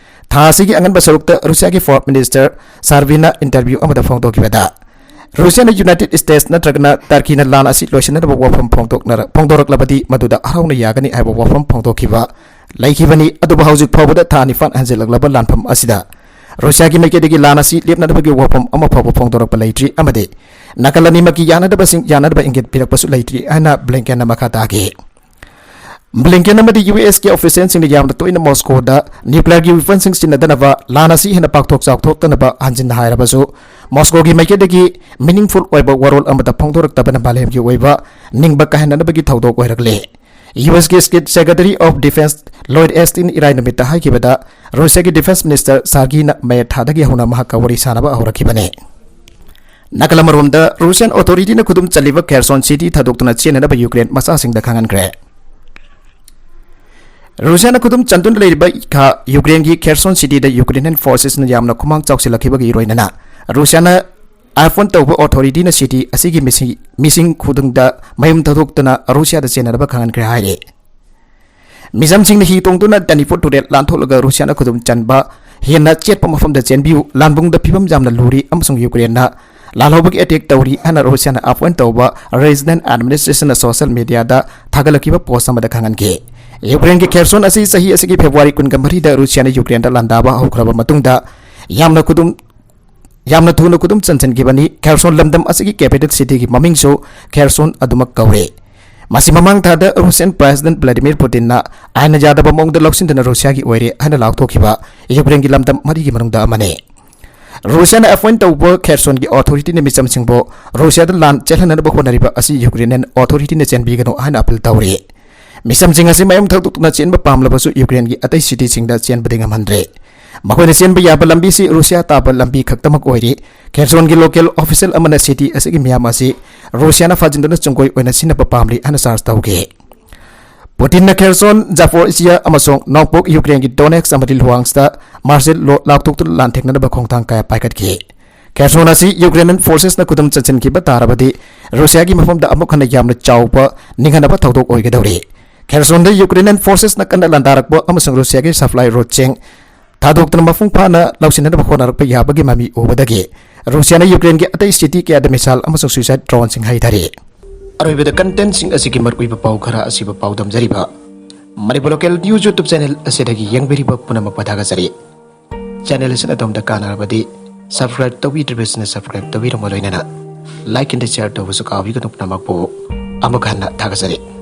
ꯊꯥ ꯑꯁꯤꯒꯤ ꯑꯉꯟꯕ ꯁꯔꯨꯛꯇ ꯔꯨꯁꯤꯌꯥꯒꯤ ꯐꯣꯔꯦꯟ ꯃꯤꯅꯤꯁꯇꯔ ꯁꯥꯔꯚꯤꯅ ꯏꯟꯇꯔꯚ꯭ꯌꯨ ꯑꯃꯗ ꯐꯣꯡꯗꯣꯛꯈꯤꯕꯗ, ꯔꯨꯁꯤꯌꯥꯅ ꯌꯨꯅꯥꯏꯇꯦꯗ ꯁ꯭ꯇꯦꯠꯁ ꯅꯠꯇ꯭ꯔꯒꯅ ꯇꯔꯀꯤꯅ ꯂꯥꯟ ꯑꯁꯤ ꯂꯣꯏꯁꯤꯟꯅꯅꯕ ꯋꯥꯐꯝ ꯐꯣꯡꯗꯣꯛꯅꯔ-, ꯐꯣꯡꯗꯣꯔꯛꯂꯕꯗꯤ ꯃꯗꯨꯗ ꯍꯔꯥꯎꯅ ꯌꯥꯒꯅꯤ ꯍꯥꯏꯕ ꯋꯥꯐꯝ ꯐꯣꯡꯗꯣꯛꯈꯤꯕ ꯂꯩꯈꯤꯕꯅꯤ꯫ ꯑꯗꯨꯕꯨ ꯍꯧꯖꯤꯛ ꯐꯥꯎꯕꯗ ꯊꯥ ꯅꯤꯄꯥꯟ ꯍꯦꯟꯖꯤꯜꯂꯛꯂꯕ ꯂꯥꯟꯐꯝ ꯑꯁꯤꯗ ꯔꯨꯁꯤꯌꯥꯒꯤ ꯃꯥꯏꯀꯩꯗꯒꯤ ꯂꯥꯟ ꯑꯁꯤ ꯂꯦꯞꯅꯅꯕꯒꯤ ꯋꯥꯐꯝ ꯑꯃ ꯐꯥꯎꯕ ꯐꯣꯡꯗꯣꯔꯛꯄ ꯂꯩꯇ꯭ꯔꯤ ꯑꯃꯗꯤ ꯅꯥꯀꯜ ꯑꯅꯤꯃꯛꯀꯤ ꯌꯥꯅꯗꯕꯁꯤꯡ ꯌꯥꯅꯅꯕ ꯏꯪꯒꯤꯠ ꯄꯤꯔꯛꯄꯁꯨ ꯂꯩꯇ꯭ꯔꯤ ꯍꯥꯏꯅ ꯕ꯭ꯂꯤꯡꯀꯦꯟꯅ ꯃꯈꯥ ꯇꯥꯈꯤ꯫ ꯕ꯭ꯂꯤꯡꯀꯦꯟ ꯑꯃꯗꯤ ꯌꯨ ꯑꯦꯁꯀꯤ ꯑꯣꯐꯤꯁꯤꯌꯦꯜꯁꯤꯡꯅ ꯌꯥꯝꯅ ꯇꯣꯏꯅ ꯃꯣꯁꯀꯣꯗ ꯅ꯭ꯌꯨꯀ꯭ꯂꯤꯌꯔꯒꯤ ꯋꯦꯄꯟꯁꯤꯡ ꯁꯤꯖꯤꯟꯅꯗꯅꯕ ꯂꯥꯟ ꯑꯁꯤ ꯍꯦꯟꯅ ꯄꯥꯛꯊꯣꯛ ꯆꯥꯎꯊꯣꯛꯇꯅꯕ ꯍꯟꯖꯤꯟꯅ ꯍꯥꯏꯔꯕꯁꯨ, ꯃꯣꯁꯀꯣꯒꯤ ꯃꯥꯏꯀꯩꯗꯒꯤ ꯃꯤꯅꯤꯡꯐꯨꯜ ꯑꯣꯏꯕ ꯋꯥꯔꯣꯜ ꯑꯃꯠꯇ ꯐꯣꯡꯗꯣꯔꯛꯇꯕꯅ ꯃꯥꯂꯦꯝꯒꯤ ꯑꯣꯏꯕ ꯅꯤꯡꯕ ꯀꯥꯏꯍꯟꯅꯅꯕꯒꯤ ꯊꯧꯗꯣꯛ ꯑꯣꯏꯔꯛꯂꯦ꯫ ꯌꯨ ꯑꯦꯁꯀꯤ state secretary of defence Lloyd Austin ꯏꯔꯥꯏ ꯅꯨꯃꯤꯠꯇ ꯍꯥꯏꯈꯤꯕꯗ, ꯔꯨꯁꯤꯌꯥꯒꯤ ꯗꯤꯐꯦꯟꯁ ꯃꯤꯅꯤꯁꯇꯔ ꯁꯥꯔꯒꯤꯅ ꯃꯦ ꯊꯥꯗꯒꯤ ꯍꯧꯅ ꯃꯍꯥꯛꯀ ꯋꯥꯔꯤ ꯁꯥꯅꯕ ꯍꯧꯔꯛꯈꯤꯕꯅꯤ꯫ ꯅꯥꯀꯜ ꯑꯃꯔꯣꯝꯗ, ꯔꯨꯁꯤꯌꯥꯟ ꯑꯣꯊꯣꯔꯤꯇꯤꯅ ꯈꯨꯗꯨꯝ ꯆꯜꯂꯤꯕ ꯈꯦꯔꯁꯣꯟ ꯁꯤꯇꯤ ꯊꯥꯗꯣꯛꯇꯨꯅ ꯆꯦꯟꯅꯅꯕ ꯌꯨꯀ꯭ꯔꯦꯟ ꯃꯆꯥꯁꯤꯡꯗ ꯈꯪꯍꯟꯈ꯭ꯔꯦ꯫ ꯔꯨꯁꯤꯌꯥꯅ ꯈꯨꯗꯨꯝ ꯆꯟꯗꯨꯅ ꯂꯩꯔꯤꯕ ꯏꯈꯥ ꯌꯨꯀ꯭ꯔꯦꯟꯒꯤ ꯈꯦꯔꯁꯣꯟ ꯁꯤꯇꯤꯗ ꯌꯨꯀ꯭ꯔꯦꯅꯤꯌꯟ ꯐꯣꯔꯁꯦꯁꯅ ꯌꯥꯝꯅ ꯈꯨꯃꯥꯡ ꯆꯥꯎꯁꯤꯜꯂꯛꯈꯤꯕꯒꯤ ꯏꯔꯣꯏꯅꯅ ꯔꯨꯁꯤꯌꯥꯅ ꯑꯥꯏꯐꯣꯟ ꯇꯧꯕ ꯑꯣꯊꯣꯔꯤꯇꯤꯅ ꯁꯤꯇꯤ ꯑꯁꯤꯒꯤ ꯃꯤꯁꯤꯡ, ꯃꯤꯁꯤꯡ ꯈꯨꯗꯤꯡꯗ ꯃꯌꯨꯝ ꯊꯥꯗꯣꯛꯇꯨꯅ ꯔꯨꯁꯤꯌꯥꯗ ꯆꯦꯟꯅꯅꯕ ꯈꯪꯍꯟꯈ꯭ꯔꯦ ꯍꯥꯏꯔꯦ꯫ ꯃꯤꯆꯝꯁꯤꯡꯅ ꯍꯤ ꯇꯣꯡꯗꯨꯅ ꯗꯅꯤꯄꯨꯔ ꯇꯨꯔꯦꯜ ꯂꯥꯟꯊꯣꯛꯂꯒ ꯔꯨꯁꯤꯌꯥꯅ ꯈꯨꯗꯨꯝ ꯆꯟꯕ ꯍꯦꯟꯅ ꯆꯦꯠꯄ ꯃꯐꯝꯗ ꯆꯦꯟꯕꯤꯌꯨ, ꯂꯥꯟꯕꯨꯡꯗ ꯐꯤꯕꯝ ꯌꯥꯝꯅ ꯂꯨꯔꯤ ꯑꯃꯁꯨꯡ ꯌꯨꯀ꯭ꯔꯦꯟꯅ ꯂꯥꯜꯍꯧꯕꯒꯤ ꯑꯦꯇꯦꯛ ꯇꯧꯔꯤ ꯍꯥꯏꯅ ꯔꯨꯁꯤꯌꯥꯅ ꯑꯥꯏꯐꯣꯟ ꯇꯧꯕ ꯔꯦꯖꯤꯗꯦꯟ ꯑꯦꯗꯃꯤꯅꯤꯁꯇ꯭ꯔꯦꯁꯟꯅ ꯁꯣꯁꯤꯌꯦꯜ ꯃꯤꯗꯤꯌꯥꯗ ꯊꯥꯒꯠꯂꯛꯈꯤꯕ ꯄꯣꯁ ꯑꯃꯗ ꯈꯪꯍꯟꯈꯤ꯫ ꯌꯨꯀ꯭ꯔꯦꯟꯒꯤ ꯈꯦꯔꯁꯣꯟ ꯑꯁꯤ ꯆꯍꯤ ꯑꯁꯤꯒꯤ ꯐꯦꯕ꯭ꯔꯨꯋꯥꯔꯤ ꯀꯨꯟꯒ ꯃꯔꯤꯗ ꯔꯨꯁꯤꯌꯥꯅ ꯌꯨꯀ꯭ꯔꯦꯟꯗ ꯂꯥꯟꯗꯥꯕ ꯍꯧꯈ꯭ꯔꯕ ꯃꯇꯨꯡꯗ ꯌꯥꯝꯅ ꯈꯨꯗꯨꯝ, ꯌꯥꯝꯅ ꯊꯨꯅ ꯈꯨꯗꯨꯝ ꯆꯟꯁꯤꯟꯈꯤꯕꯅꯤ꯫ ꯈꯦꯔꯁꯣꯟ ꯂꯝꯗꯝ ꯑꯁꯤꯒꯤ ꯀꯦꯄꯤꯇꯦꯜ ꯁꯤꯇꯤꯒꯤ ꯃꯃꯤꯡꯁꯨ ꯈꯦꯔꯁꯣꯟ ꯑꯗꯨꯃꯛ ꯀꯧꯔꯦ꯫ ꯃꯁꯤ ꯃꯃꯥꯡ ꯊꯥꯗ ꯔꯨꯁꯤꯌꯟ ꯄ꯭ꯔꯦꯁꯤꯗꯦꯟꯠ ꯚ꯭ꯂꯥꯗꯤꯃꯤꯔ ꯄꯨꯇꯤꯟꯅ ꯑꯥꯏꯟꯅ ꯌꯥꯗꯕ ꯃꯑꯣꯡꯗ ꯂꯧꯁꯤꯟꯗꯨꯅ ꯔꯨꯁꯤꯌꯥꯒꯤ ꯑꯣꯏꯔꯦ ꯍꯥꯏꯅ ꯂꯥꯎꯊꯣꯛꯈꯤꯕ ꯌꯨꯀ꯭ꯔꯦꯟꯒꯤ ꯂꯝꯗꯝ ꯃꯔꯤꯒꯤ ꯃꯅꯨꯡꯗ ꯑꯃꯅꯤ꯫ ꯔꯨꯁꯤꯌꯥꯅ ꯑꯦꯄꯣꯏꯟꯠ ꯇꯧꯕ ꯈꯦꯔꯁꯣꯟꯒꯤ ꯑꯣꯊꯣꯔꯤꯇꯤꯅ ꯃꯤꯆꯝꯁꯤꯡꯕꯨ ꯔꯨꯁꯤꯌꯥꯗ ꯂꯥꯟ ꯆꯦꯜꯍꯟꯅꯕ ꯍꯣꯠꯅꯔꯤꯕ ꯑꯁꯤ ꯌꯨꯀ꯭ꯔꯦꯅꯤꯌꯟ ꯑꯣꯊꯣꯔꯤꯇꯤꯅ ꯆꯦꯟꯕꯤꯒꯅꯨ ꯍꯥꯏꯅ ꯑꯄꯤꯜ ꯇꯧꯔꯤ꯫ ꯃꯤꯆꯝꯁꯤꯡ ꯑꯁꯤ ꯃꯌꯨꯝ ꯊꯥꯗꯣꯛꯇꯨꯅ ꯆꯦꯟꯕ ꯄꯥꯝꯂꯕꯁꯨ ꯌꯨꯀ꯭ꯔꯦꯟꯒꯤ ꯑꯇꯩ ꯁꯤꯇꯤꯁꯤꯡꯗ ꯆꯦꯟꯕꯗꯤ ꯉꯝꯍꯟꯗ꯭ꯔꯦ꯫ ꯃꯈꯣꯏꯅ ꯆꯦꯟꯕ ꯌꯥꯕ ꯂꯝꯕꯤꯁꯤ ꯔꯨꯁꯤꯌꯥ ꯇꯥꯕ ꯂꯝꯕꯤ ꯈꯛꯇꯃꯛ ꯑꯣꯏꯔꯤ꯫ ꯈꯦꯔꯁꯣꯟꯒꯤ ꯂꯣꯀꯦꯜ ꯑꯣꯐꯤꯁꯤꯌꯦꯜ ꯑꯃꯅ ꯁꯤꯇꯤ ꯑꯁꯤꯒꯤ ꯃꯤꯌꯥꯝ ꯑꯁꯤ ꯔꯨꯁꯤꯌꯥꯅ ꯐꯥꯖꯤꯟꯗꯨꯅ ꯆꯨꯝꯒꯣꯏ ꯑꯣꯏꯅ ꯁꯤꯖꯤꯟꯅꯕ ꯄꯥꯝꯂꯤ ꯍꯥꯏꯅ ꯆꯥꯔꯖ ꯇꯧꯈꯤ꯫ ꯄꯨꯇꯤꯟꯅ ꯈꯦꯔꯁꯣꯟ, ꯖꯥꯄꯣꯔꯤꯖꯤꯌꯥ ꯑꯃꯁꯨꯡ ꯅꯣꯡꯄꯣꯛ ꯌꯨꯀ꯭ꯔꯦꯟꯒꯤ ꯗꯣꯅꯦꯠꯁ ꯑꯃꯗꯤ ꯂꯨꯍꯥꯟꯁꯇ ꯃꯥꯔꯁꯦꯜ ꯂꯣ ꯂꯥꯎꯊꯣꯛꯇꯨꯅ ꯂꯥꯟꯊꯦꯡꯅꯅꯕ ꯈꯣꯡꯊꯥꯡ ꯀꯌꯥ ꯄꯥꯏꯈꯠꯈꯤ꯫ ꯈꯦꯔꯁꯣꯟ ꯑꯁꯤ ꯌꯨꯀ꯭ꯔꯦꯅꯤꯌꯟ ꯐꯣꯔꯁꯦꯁꯅ ꯈꯨꯗꯨꯝ ꯆꯟꯁꯤꯟꯈꯤꯕ ꯇꯥꯔꯕꯗꯤ ꯔꯨꯁꯤꯌꯥꯒꯤ ꯃꯐꯝꯗ ꯑꯃꯨꯛ ꯍꯟꯅ ꯌꯥꯝꯅ ꯆꯥꯎꯕ ꯅꯤꯡꯍꯟꯅꯕ ꯊꯧꯗꯣꯛ ꯑꯣꯏꯒꯗꯧꯔꯤ꯫ ꯈꯦꯔꯁꯣꯟꯗ ꯌꯨꯀ꯭ꯔꯦꯅꯤꯌꯟ ꯐꯣꯔꯁꯦꯁꯅ ꯀꯟꯅ ꯂꯥꯟꯗꯥꯔꯛꯄ ꯑꯃꯁꯨꯡ ꯔꯨꯁꯤꯌꯥꯒꯤ ꯁꯄ꯭ꯂꯥꯏ ꯔꯨꯠꯁꯤꯡ ꯊꯥꯗꯣꯛꯇꯨꯅ ꯃꯄꯨꯡ ꯐꯥꯅ ꯂꯧꯁꯤꯟꯅꯕ ꯍꯣꯠꯅꯔꯛꯄ ꯌꯥꯕꯒꯤ ꯃꯃꯤ ꯎꯕꯗꯒꯤ ꯔꯨꯁꯤꯌꯥꯅ ꯌꯨꯀ꯭ꯔꯦꯟꯒꯤ ꯑꯇꯩ ꯁꯤꯇꯤ ꯀꯌꯥꯗ ꯃꯤꯁꯥꯏꯜ ꯑꯃꯁꯨꯡ ꯁ꯭ꯌꯨꯏꯁꯥꯏꯗ ꯗ꯭ꯔꯣꯟꯁꯤꯡ ꯍꯩꯊꯔꯤ꯫ ꯑꯔꯣꯏꯕꯗ ꯀꯟꯇꯦꯟꯠꯁꯤꯡ ꯑꯁꯤꯒꯤ ꯃꯔꯨꯑꯣꯏꯕ ꯄꯥꯎ ꯈꯔ ꯑꯁꯤꯕꯨ ꯄꯥꯎꯗꯝꯖꯔꯤꯕ Manipur local news YouTube channel ꯑꯁꯤꯗꯒꯤ ꯌꯦꯡꯕꯤꯔꯤꯕ ꯄꯨꯝꯅꯃꯛꯄꯨ ꯊꯥꯒꯠꯆꯔꯤ꯫ ꯆꯦꯅꯦꯜ ꯑꯁꯤꯅ ꯑꯗꯣꯝꯗ ꯀꯥꯟꯅꯔꯕꯗꯤ ꯁꯕꯁꯀ꯭ꯔꯥꯏꯕ ꯇꯧꯕꯤꯗ꯭ꯔꯤꯕꯁꯤꯡꯅ ꯁꯕꯁꯀ꯭ꯔꯥꯏꯕ ꯇꯧꯕꯤꯔꯝꯃ ꯂꯣꯏꯅꯅ ꯂꯥꯏꯛ ꯑꯦꯟ ꯁꯤꯌꯔ ꯇꯧꯕꯁꯨ ꯀꯥꯎꯕꯤꯒꯅꯨ꯫ ꯄꯨꯝꯅꯃꯛꯄꯨ ꯑꯃꯨꯛ ꯍꯟꯅ ꯊꯥꯒꯠꯆꯔꯤ꯫